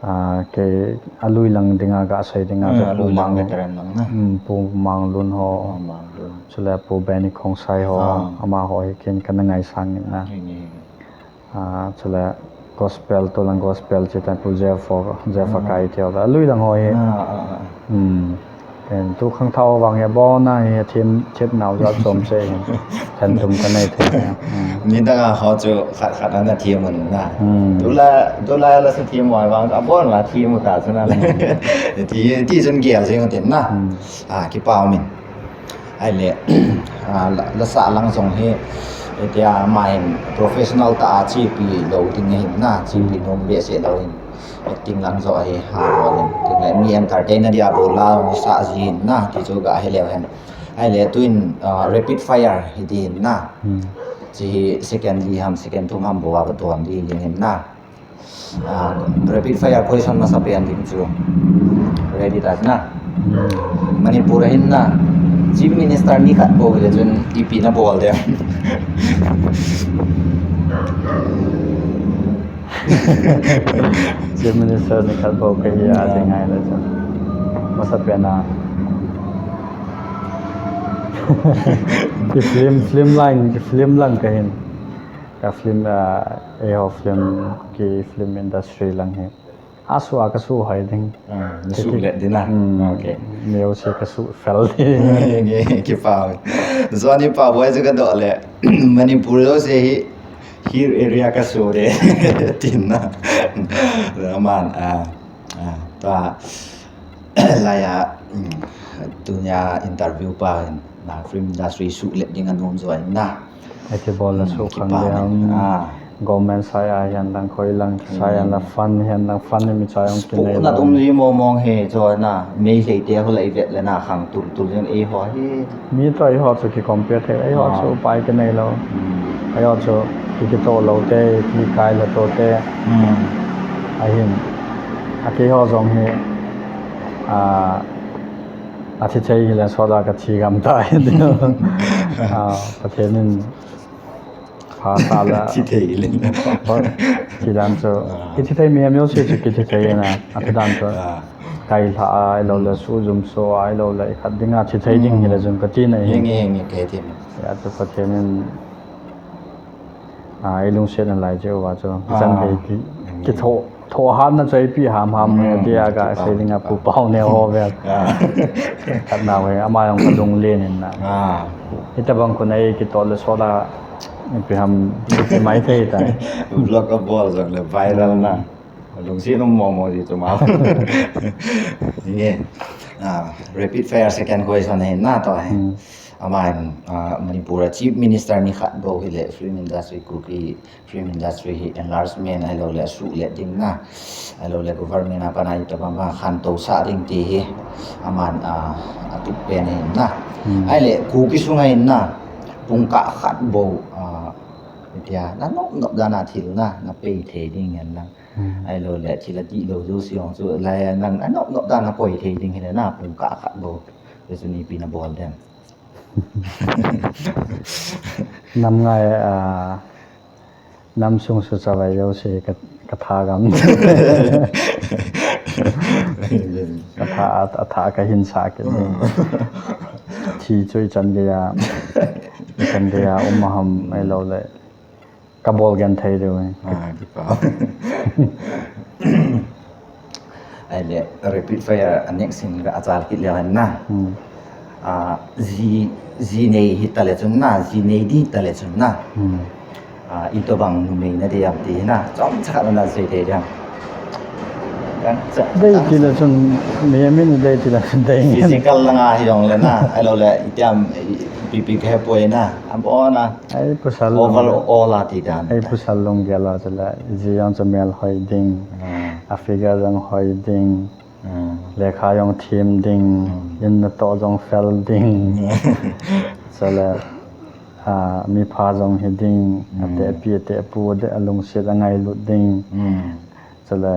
Ah, kei a lui lang dinga ka sei dinga, hmm, chu a lui lang Pu Mang, veteran lang na. Hmm, Pu Mang Lun ho. Pu Mang Lun. Chule Pu Benny Khongsai ho. Ah. Ama ho hi ken ka na ngaisang in na. Hi, hi. Ah, chule Gospel, tulang gospel, chitan pu Jeff ho, Jeff a kai tia. Lui lang ho hi. Ah, ah, ah. Hmm. Ken tu khangthah vang ya bon na hi thim, thip nau ja chom se. Than tum ka nei the. Hmm. Ni da ho chu khat khat na thim mun na. Hmm. Tula, tula la sa thim wa vang, a bon la thim ta chu na. Hmm. Ti, ti chun gel jing tin na. Hmm. Ah, kipa min. Ahile, ah, la, la sa lang jong hi, tia main professional ta a chipi lo ding hin na, chipi nom be se lo hin. Acting lang jo hi, ha, lo hin. Tin le mi entertain na dia bol la, sa ji hin na, ti chu ga hi le hen. Ahile, tuin, ah, rapid fire hi din na. Hmm. Chi hi second li ham, second thum ham bo a ka tuam di ding hin na. Ah, rapid fire question masa pen ding chu. Ready ta na. Manipur a hin na. Chief Minister ni khat bou le chun ipi na bol dem. Chief Minister ni khat bou ka hi a ding ngai le chun. Masa pen a. Ki film, film line, ki film lang ka hin. Ka film, ah, eiho film, ki film industry lang hi. Asu a ka su hoi ding. Ah, na su le ding na. Hmm. Okay. Neo se ka su fel ding. Nge, kipa. Johnny pa boy se ka do le. Manipur lo se hi hill area ka su de. Tin na. Aman, ah, ah, ta. Laiya, mm, tunia interview pa hin, na film industry su le ding a nom jo na. Ati bol la su khang de ham. Ah. Government sai a hian lang khoi lang, sai a la fund hian lang fund mi chai ong kinai. Na tum ji mo mong he jo na, mei lei te ho lai vet le na khang tul tul jeng ei ho hi. Mi to ei ho chu ki compare thei, ei ho chu pai ka nei lo. Hmm. Ei ho chu ki ki to lo te, ki kai la to te. Hmm. A hin, a kei ho jong hi, a, a thi thei hi le so da ka thi gam ta hi. A, Pathen in pha sa la. Thi thei le. Thi dan chu. Ah. Ki thi thei mi am yo si chu ki thi thei na. A thi dan chu. Ah. Kai la ai lo le su zum so ai lo le khat ding a thi thei ding hi le zum ka ti na hi. Heng heng ke ti. Ya chu Pathen in, a, ei lungset na lai che uva chu. Chan hei ki, ki tho, tho ham na choi pi ham ham na ti a ka sei ding a pu pau ne ho vel. Ah. Khat na ve ama jong ka lung len in na. Ah. Hita bang kun ei ki to le so da pi ham ti mai thei ta. Vlog a bol jong le viral na. Lungset um mo mo ji chu ma. Nge. Ah, rapid fire second question hi na to hi. Hmm. Aman, ah, Manipur a Chief Minister ni khat bou hi le film industry Kuki film industry hi enlargement ai lo le su le ding na. Ai lo le government a pana i to ba ma khan to sa ding ti hi. Aman, ah, a tup pen hi na. Hmm. Ai le Kuki sunga hin na. Pung ka khat bou, ah, tia na nop nop dan a thil na, na pei thei ding yan na. Hmm. Ai lo le, thil a ti lo jo si ong chu, lai a nang a nop nop dan a koi thei ding hi le na, pung ka khat bou. Ve chu ni pi na bol dem. Nam ngai, a, nam sung su cha vai jo si ka, ka tha gam. Ka tha, a, a tha ka hin sa ke. Hmm. Thi chui chan ge ya, chan ge ya, um ham, ai lo le. Ka bol gen thei deu e. Ah, kipa. Ai le, rapid fire a next in ka achal kit le na. Hmm. Ah, ji, ji nei hi ta le chun na, ji nei di ta le chun na. Hmm. Ah, i to bang numei na de am ti na. Chom cha na sei de jam. Kan cha. Dei ti le chun, mi min dei ti le chun dei. Physical la nga hi jong le na. Ai lo le, i tiam, i, pi pi ke poi na. Am o na. Ai pasal lung. Overall a ti dan. Ai pasal lunggel a chu la, ji jong chu mel hoi ding. Hmm. A figure jong hoi ding. Hmm. Lekha jong thim ding. Hmm. In na to jong fel ding. Hmm. Chu la, a, mi pha jong hi ding. Hmm. A te pi, a te pu, de a lungset a ngailut ding. Hmm. Chu la,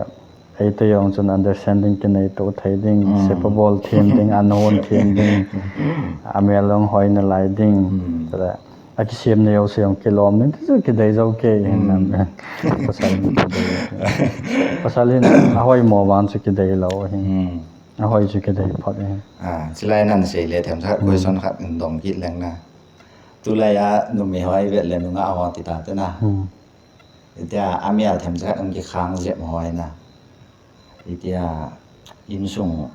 Eite jong chun understanding kinei to thei ding, hmm, sepa bol thim ding, an hon thim ding, a mel jong hoi na lai ding. Hmm. Tada, a kisem na jo se jong kilom ding, ti chu kidei jo kei hin, hmm, nam. Pasal hin kidei. Pasal hin, a hoi mo vang chu kidei lo hin. Hmm. A hoi chu kidei phot hin. Ah, chulai nan sei le themcha, hmm, question khat in dong kit leng na. Tulai a numei hoi vet le nungah ho ti ta te na. Hmm. Itia amel themcha khat hung kikhang jep hoi na. Itia insung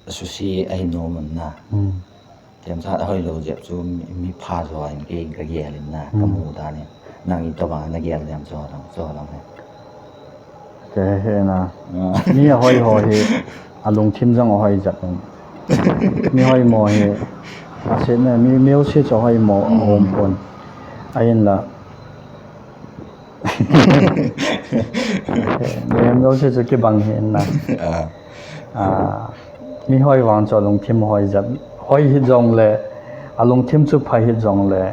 susi ahi nom un na. Hmm. Themcha khat ahoi lou jep chu mi, mi pha jo in kei ka gel in na, ka Hmm. mu dan in. Nang itobang na gel dem cho lang, cho lang he. Ke he na. Ah. Mi ahoi ho hi, alungthim jong ahoi jep un. Mi hoimo hi, asetna, mi, mi use chu hoimo Hmm. um pon. Ahinla. Mi use chu kibang hi na. Ah. Ah, mi hoi vang chu alungthim hoi jep. Hoi hi jongle, alungthim chu pha hi jongle,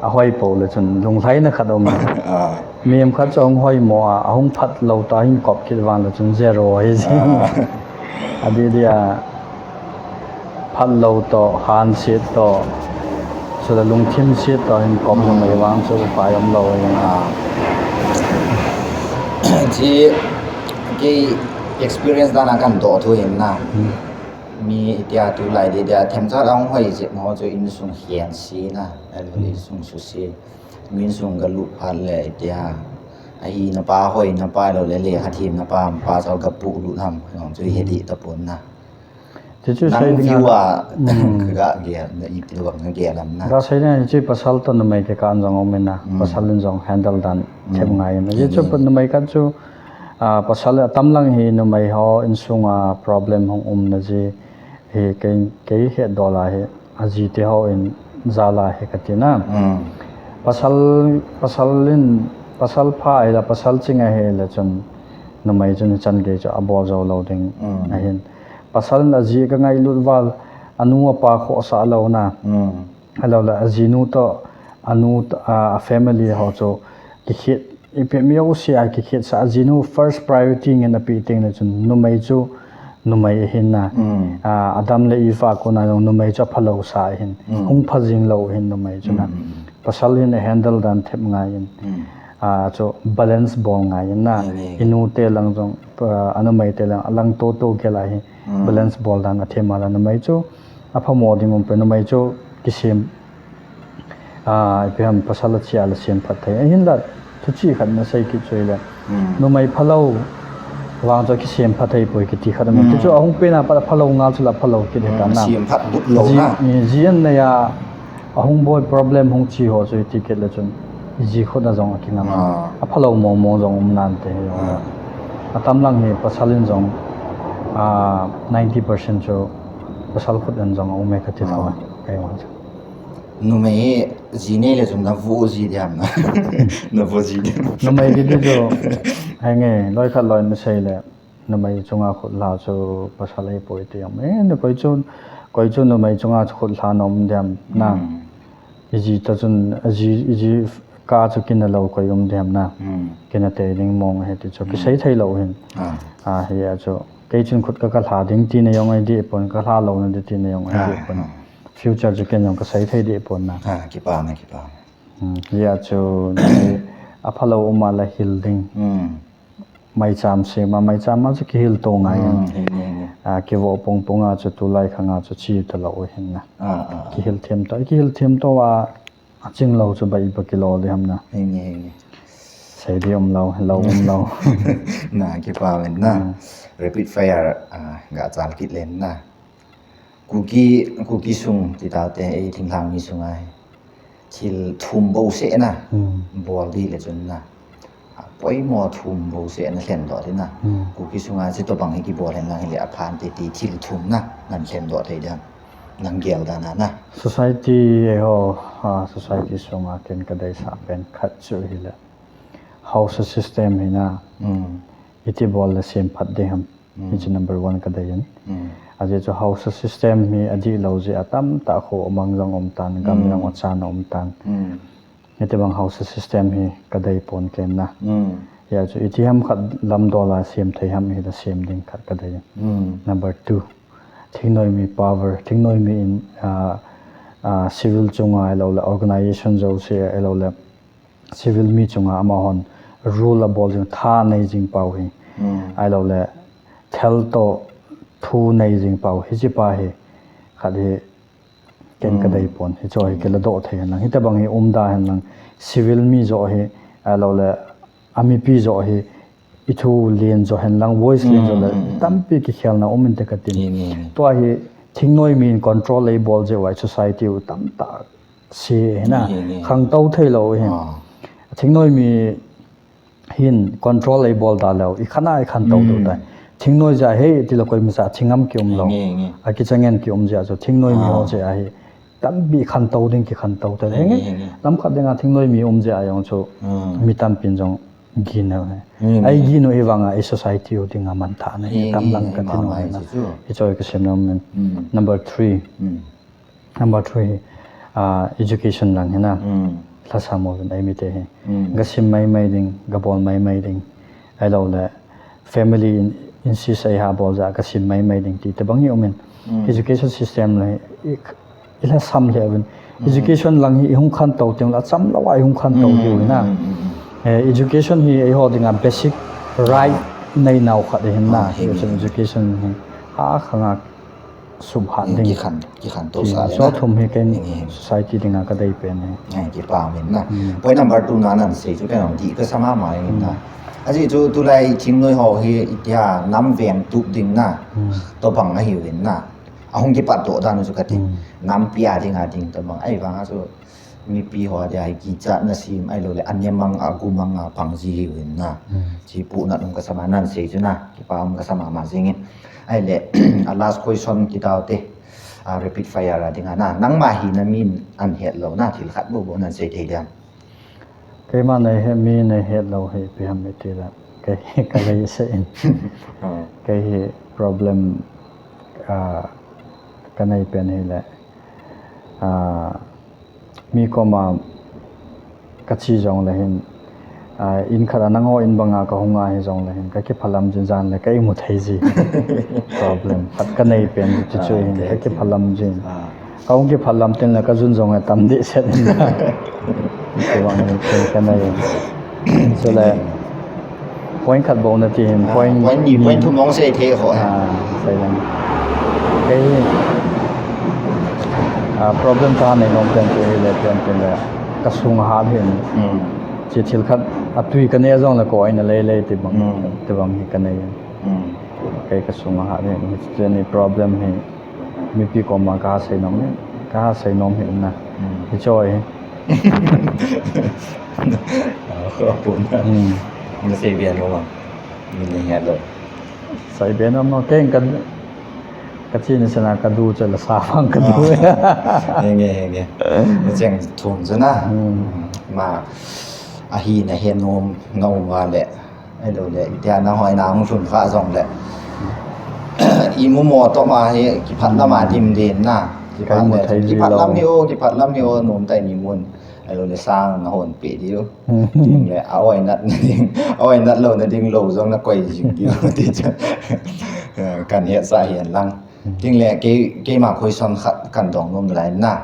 ahoi pou le chun lunglhaina khat um. Ah. Mi khat chu ahung hoimo a, ahung phat lou ta, ahung kop kit vang le chun zero hi ji. Ah. Adih dih a, phat lou toh, hanset toh, chule lungthim set toh, hin kop Hmm. numei vang chu upai um lou hi. Ah. Chi, kei experience dan a kan doh thu hin na. Hmm. Mi itia tulai dih dih a, themcha khat ahung hoi jep ho chu insung hian si na, Hmm. insung susi. Mi insung ga lut phat le itia, ahi na pa, hoi na pa lou le, lekha thiem na pa, pa chu ga pu lut ham, jong chu he dih tapon na. Ti chu Nang sei ding view a, a, Hmm. ka gel, na iti lo ka gel am na. Ga sei ding a, chu pasal toh numei kikah a jong um in na, Hmm. pasal in jong handle dan Hmm. them ngai in na. Ji chu Hmm. numei khat chu, ah, pasal atam lang hi numei ho insung a problem hung um na ji. Hi kei, kei het dol a hi, aji te ho in jal a hi kati na. Mm. Pasal, pasal in, pasal pha ahile, pasal ching ahile chun, numei chun chan gei chu abol jou lou ding Mm. ahin. Pasal in aji ka ngailut val, anu apa khohsah lou na. Mm. Ahilou le, ajinu toh, anu, a, a family ho chu, kikhet Ipi mi use a kikhet sa, ajinu first priority ngen api teng le chun numei chu numei ahin na. Mm. Ah, Adam le Eva kona jong numei chu aphalou sa ahin. Mm. Hung pha jing lou ahin numei chu na. Mm, mm, mm. Pasal hin a handle dan them ngai in. Mm. Ah, chu balance bol ngai in na. Mm, mm. Inu te lang jong, ah, anumei te lang, alang to to gel ahi. Mm. Balance bol dan athem a la numei chu aphamo ding um pe numei chu kisem Ah, ipi ham pasal a chia la siam phat thei. Ahin la, thuchi khat na sei kit chu ile. Hmm. Numei phalou, vang chu kisiam phat thei poi kiti khat na. Hmm. Ti chu ahung pen a pat phalou ngal chu la phalou kit Hmm, ta na. Siam phat but lou Ji, na. Eh, ji an na ya, ahung boi problem hung chi ho chu ti kit le chun. Ji khut na jong a kingam. Ah. Aphalou mong mong jong um nan te hi jong. Ah. Atam lang hi pasal in jong, ah, ninety percent chu pasal khut in jong um e kati Ah. tho. Kai wan chu. Numei ji nei le chun na vo ji diam na. Na vo ji diam. Numei kiti chu, henge, loi khat loi na sei le, numei chunga khut la chu pasal ei poi ti am. Eh, na koi chu, koi chu numei chunga khut la na um diam na. Hmm. Iji ta chun, iji, iji ka chu kina lou koi um diam na. Hmm. Kina te ding mong he ti chu, Hmm. kisei thei lou hin. Ah. Ah, hi a chu. Kei chun khut ka ka la ding ti na jong ei di pon, ka la lou na di ti na jong ei di Ah, pon. ah. Future chu ken jong ka sei thei di pon na. Ah, kipa na, kipa na. Hmm, hia chu, ni, aphalou um a la hil ding. Hmm. Maicham se ma, maicham ma chu kihil to ngai Hmm, in. Hei, hei, hei. Ah, kivo pong pong a chu tulai khang a chu chi ta lou hin na. Ah, ah, ah. Kihil them to, kihil them to a, aching lou chu bai ba kilo di ham na. Hei, hei, hei. Sei di um lou, lou um lou. Na, kipa men na. Hmm. Rapid fire, ah, ga chal kit len na. Kuki, Kuki sung ti ta te, ei thinglhang mi sung ai. Thil thum bo se na. Hmm. Bol di le chun na. A poimo thum bo se na hlen doh di na. Hmm. Kuki sung ai, chi to bang hi kibol hen lang hi le a phan ti ti thil thum na. Nan hlen doh thei diam. Nan gel dan a na. Society ei ho, ah, society sung a ken ka dei sa pen khat chu hi le. House system hi na. Hmm. Iti bol le siam phat di ham. Mm. Hichu number one ka dei in. Mm. Ajeh chu house system hi adih lou jeh a tamtah kho mang jong um tan, gam Mm. jong achan um tan. Mm. Hiti bang house system hi ka dei pon ken na. Mm. Hia chu iti ham khat lam dol a siam thei ham hi la siam ding khat ka dei in. Mm. Number two, thingnoi mi power, thingnoi mi in, ah, ah, civil chunga ahilou le, organization jouse ahilou le, civil mi chunga amahon rule abol jing, tha nei jing pau hi. Hmm. Ahilou le, thal to thu nei jing pau hi, hichi pa hi, khat hi ken ka Hmm. dei pon, hicho hi Hmm. kila doh thei hen lang. Hiti bang hi um da hen lang, civil mi jo hi, ahilou le, Amipi jo hi, ithu len jo hen lang, voice len jo la, tampi kikhelna um inte katin. Tua hi, thingnoi mi in control ei bol jeh uva society u tamtah se hina. Khangtou thei lou hi. Thingnoi mi hin control ei bol da leu, i khan a i khantou tou tai. Thingnoi ja hei ti lou koima sa thingam ki um lou. A kichangen ki um jeh a chu thingnoi mi ho jeh a hi tampi khantou ding kikhantou tai. Henge, lam khat ding a thingnoi mi um jeh a jong chu mi tampin jong gin u hi. Ai gin u hi vang a i society u ding a man tha na hi tam lang ka tin u hi na. Hi choi ka sim na min. Number three. Number three hi, ah, education lang hi na. Lhasam uvin ei mite hi. Ga sim mai mai ding, ga bol mai mai ding. Ahilou le, family in, insist ei ha bol ja, ga sim mai mai ding ti te bang hi umin. Education system le, i, i lhasam le uvin. Education lang hi i hung khantou teng la, cham lou a i hung khantou diu hi na. Eh, education hi ei ho ding a basic right nei nau khat hi na. Education hi, ha khang a sum hat ding. Kikhan, kikhantou sa le. So thum hi ken society ding a ka dei pen hi. Kipa min na. Point number two na nan sei chu ken di ka sama mai na. Aji chu tulai thingnoi ho hi itia nam veng tup ding na. Tobang ahi uvin na. Ahung kipat to dan chu kati. Nampi a ding a ding tobang. Ahivang a chu mipi ho dia hi kichat na sim ahilou le anemang a gumang a pang ji hi uvin na. Chi pu na um ka sama nan sei chu na. Kipa um ka sama ma jingin. Ahile, a last question kitaute, a rapid fire a ding a na. Nangma hi na min an het lou na, thil khat bou bou nan sei thei diam. Keima nei het, mi nei het lou hi ipi ham iti la. Kei, ka lei se in. Kei hi problem, ah, ka nei pen hi le. Ah, Mi koma ka chi jong le hin, ah, in khat a nangho in banga ka hung a hi jong le hin, ka kiphalam jin jan le ka imu thei ji. Problem. Khat ka nei pen chu chu hin, ka kiphalam jin. Ka hung kiphalam tin le ka jun jong e tam di set in. Chu bang hin ka nei. Chu le, Point khat bou na ti hin, point ni, point thum hung sei thei ho. Ah, sei lang. Kei hi, ah, problem ka nei nom pen chu hi le pen pen le ka sung hat hin. Chi thil khat a tui ka nei jong le ko aina lei lei ti bang, ti bang hi ka nei. Kei ka sung hat hin. Hi chu ni problem hi. Mipi koma ka sei nom ni, ka sei nom hi na. Hi choi. Apo na. Na sei bia no ma. Mi nei het lou. Sei bia no ma. Kei ka, ka chi ni sana ka du cha la sa vang ka du. Henge, henge. Ni cheng thum chu na. Ma, ahi na het nom ngau ma le. Ahilou le, itia nangho ina hung lhun kha jong le. Imu mo to ma hi, kiphat lam a dim din na. Kiphat lam hi o, kiphat lam hi o, nom tai ni mun. Ahilou le sang na hon pe diu. Ding le, a oi nat na ding, a oi nat lou na ding lou jong na koi jing diu. Ti chu. Kan het sa hian lang. Ding le, kei, keima question khat kan dong nom lai na.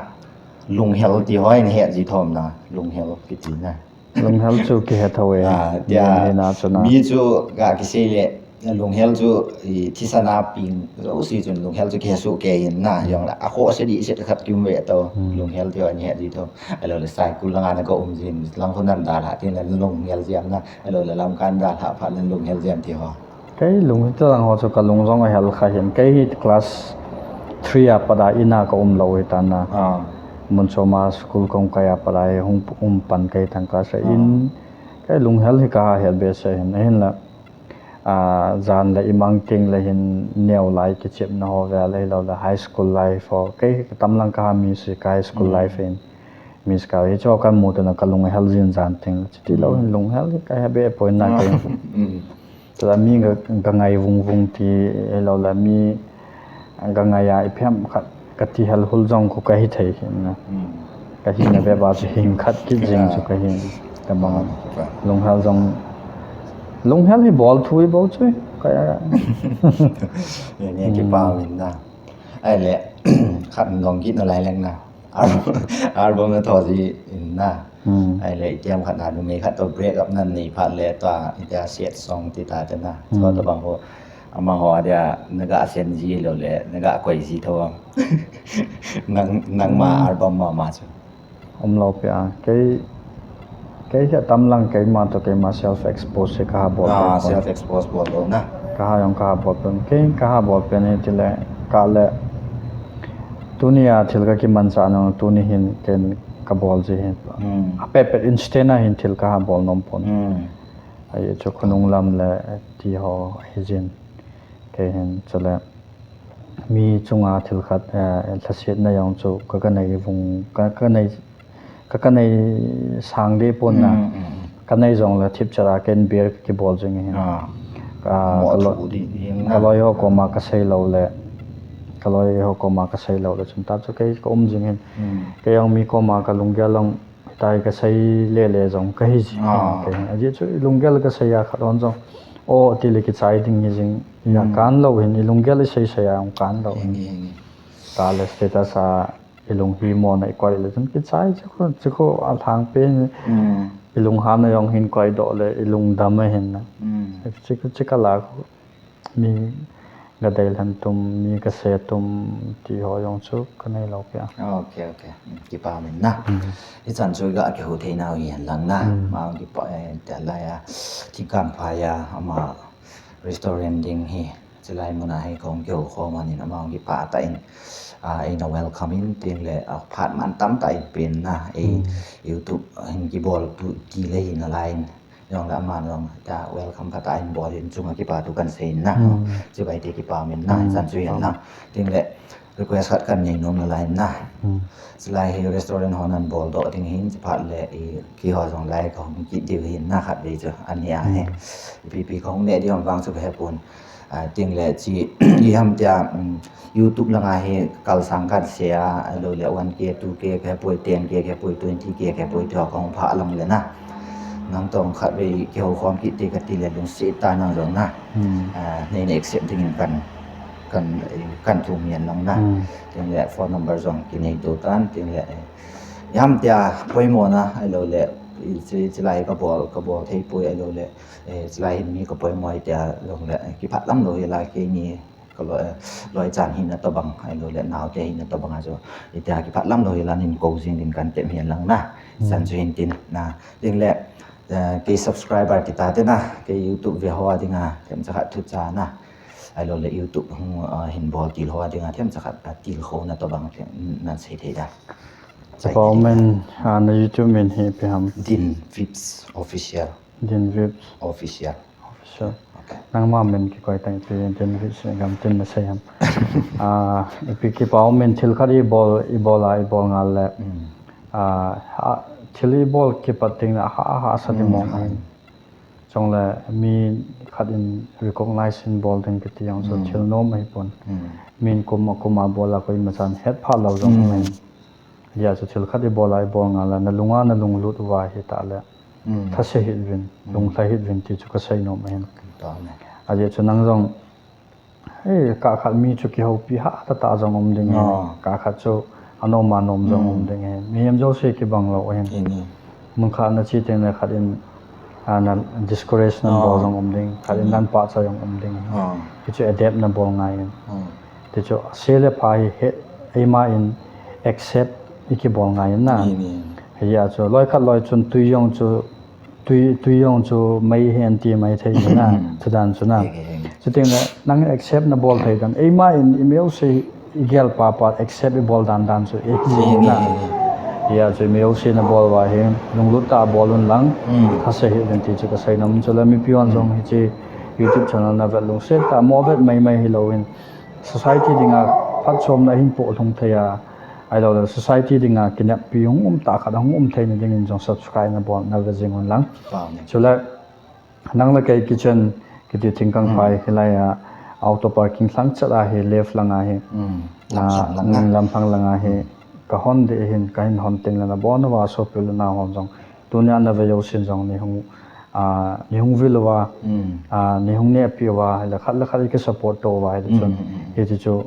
Lunghel ti hoi na het ji thom na. Lunghel kiti na. Lunghel chu kihe thou e. Ah, tia. Ni na chu na. Mi chu ga kisei le, lunghel chu i thisan a ping, jouse chun lunghel chu kihe soh kei in na, jong la. A khoh se di se khat kium ve to. Lunghel ti ani he di to. Ahilou le cycle lang a na ka um jin, lang khu nan dalha tin le lunghel jam na. Ahilou le lam kan dalha phat le lunghel jam ti ho. Kei lung, hita lang ho chu ka lung jong ahel kha hin. Kei hi class three a pat a in a ka um lou hi ta na. Mun chom a school kong kai a pat a hi hung um pan kei tang class a in. Kei lunghel hi ka ha het behseh hin. Ahin la, ah, jan le imang teng le hin neo lai kichepna ho ve le hilou le high school life ho. Kei hi ka tam lang ka ha mi si ka high school life hin. Mi si ka hi chu ka mu te na ka lunghel jin jan teng. Chuti lou hin lunghel hi ka he be poi na kei. Tala mi ga, ga ngai vung vung ti, hilou le mi ga ngai a ipi ham khat ka ti hel hul jong khu ka hi thei hin na. Ka hina bep a chu hing khat kit jing chu ka hin. Ka bang lunghel jong, lunghel hi bol thu hi bou chu. Ka ya. Ni kipa min na. Ahile, khat nong kit na lai leng na. Album na tho ji in na. Ahile, itiam khat na numei khat to break up na nei phat le tua, itia sad song ti ta te na. Tua tabang ho, amaho adia, na ga sen ji lou le, na ga koi ji tho am. Nang, nangma album mama chu. Um lou pi a, kei, Kei hi atam lang keima toh keima self expose hi kaha bol Ah, pen. Self expose bol lo na. Kaha jong kaha bol pen. Kei kaha bol pen hi tile kale tunia thil kakimanchah nung tuni hin ken kabol ji hin. Hmm. Apet pet instant a hin thil kaha bol nom pon. Hmm. Ahi chu khonung lam le ti ho ahi jin. Kei hin chule mi chunga thil khat, eh, lhasetna jong chu ka, kanei vung, ka, kanei, ka, kanei sang deh pon na. Hmm, hmm. Kanei jongle thipchet a ken bear kibol jing hin. Ah. Ah, Mo kalo-, thu di, di na. kaloi ho koma kasei lou le, kaloi ho koma kasei lou le chun ta chu kei ka um jing hin. Hmm. Kei jong mi koma kalunggel jong tai kasei lele jong kahi ji. Ah. Kei, ajeh chu ilunggel kasei a khat hon jong, o, tile kichai ding hi jing. Ya, Hmm. kan lou hin, ilunggel isei sei a jong kan lou hin. Hi, hi, hi. Tale status a ilung himona ikoi le chun kichai chu ko, chu ko alhang pen. Hmm. Ilunghanna jong hin koi doh le, ilungdam a hin na. Hmm. Chu, chu kala mi gadei lhan tum, mi kase tum ti ho jong chu kanei lou kei a. Okay, okay. Kipa min na. Hichan chu ga kihou thei nau hi hen lang na. Hmm. Ama kipa, eh, tia lai a, thingkang phai a, ama restaurant ding hi, chulai muna hi kong kihou khom anin ama kipa tah in, ah, eina welcome in, tin le, ah, phat man tamtah in pen na, ei, Hmm. YouTube hin kibol tu ti le hin alai in, jong le ama jong ta welcome phat a hin bol in chunga kipa thu kan sei in na. Hmm. Chibai te kipa min na, Hmm. Chan chu hin na. Tin le, request khat kan nei nom nalai in na. Hmm. Chulai hi restaurant ho nan bol doh ding hin, chuphat le i, keiho jong lai kahung kit diu hin na khatvei chu, ani a hi. Hmm. Ipi ipi kahung neh diu ham vang chu kahe pon. Ah, tin le chi, i ham tia, um, YouTube langa hi kalsang kan sei a, ahilou le one K, two K kahe poi, ten K kahe poi, twenty K kahe poi, tia kahung phah lang le na. Nang toh khatvei kihou khom kit te kati le lungset tah nang jong na. Hmm. Ah, nei na accept ding in kan, kan, kan thum yen lang na. Hmm. Tin le phone number jong kinei to tan, tin le, eh, i ham tia poimo na, ahilou le, i chi, chulai kabol, kabol thei poi, ahilou le, eh, chulai hin mi kapoimo tia jong le, eh, kipah lam lou hi la keini, kaloi, eh, loi chan hina tobang, ahilou le naote hina tobang a chu, itia kipah lam lou hi la nin kou jing din kan tem hin lang na. Chan chu hin tin na. Tin le, eh, kei subscriber ti ta te na, kei YouTube ve ho a dinga, themcha khat thucha na. Ahilou le YouTube hung, ah, hin bol til ho a dinga, themcha khat, ah, tilkhouna tobang, nan sei thei da. Chapao min, ah, na YouTube min hi ipi ham? Din Vips Official. Din Vips Official. Official. Okay. Nangma min kikoi teng ipi Din Vips gam tin na sei ham? Ah, ipi kipao min thil khat ibol, ibol a, ibol ngal le. Hmm. Ah, ha, thil ibol kipat ding na ha, ha sa di Hmm. mong ahin. Chule mi khat in recognize in bol ding kiti jong chu Hmm. thil nom ahi pon. Hmm. Min kum a, kum a bol a koima chan het pha lou jong Hmm. ahin. Hijeh chu thil khat ibol a, ibol ngal le, na lunga na lunglut uva hita le. Hmm. Thase hih uvin, Hmm. lunglhai hih uvin ti chu kasei nom ahin. Tua ne. Ajeh chu nang jong, eh, kah khat mi chu kihoupi hatah tah jong um ding ahi. Ah. Kah khat chu anom anom jong Hmm. um ding ahi. Mihem jouse kibang lou ahin. Ahi. Mun khat na che teng le khat in, ah, na discourage na bol Ah. jong um ding, khat in Hmm. nan pachat jong um ding ahi. Ah. Hichu adapt na bol ngai in. Hmm. Tichu ase le pha hi, hi, eima in accept i kibol ngai in na. Ahi, ahi. Hijeh chu loi khat loi chun tui jong chu, tui, tui jong chu mei ahi ti mai thei na, Hmm. thudan chu na. Ahi, ahi. Chuteng le nang accept na bol thei dan. Eima in i mi jouse i gel papa accept i bol dan dan chu ahi na. Ahi, ahi. Hijeh chu i mi jouse na bol uva hi lunglut tah a bol un lang. Hmm. Thase hih uvin ti chu kasei nom chule mipi hon jong hiche YouTube channel na vet lungset tah a mo vet mai mai hilou in. Society dinga phatchomna hin poh lhung thei a, ahilou le society dinga kineppi hung um tah khat hung um theina dingin jong subscribe na bol na ve jing un lang. Wow, ne. Chule nang le kei kitchen kiti thingkang phai hilai a auto parking lhang chet a hi left lang a hi. Hmm. Ah, Lamsang lang a. Hmm, lamsang lang a hi. Ka hon ding hin, ka hin hon teng le na bon uva sopi le nao hon jong. Tunia na ve jousen jong nei hung, ah, nei hung vil uva, Hmm. ah, nei hung nehpi uva, le khat le khat i ki support to uva, hiti chun. Hmm, hmm, hmm. Hiti chu.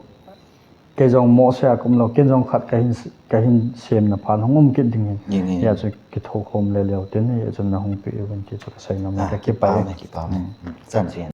Kei jong mohseh a ka um lou, kei jong khat ka hin, ka hin semna phat hung um kit ding hin. Ahi, ahi. Hijeh chun kithokhom le leu tin, hijeh chun na hung pe uvin ti chu ka sei nom e, ah, ka kipah e. Kipah e, kipah e. Hmm. Chan chu ahi.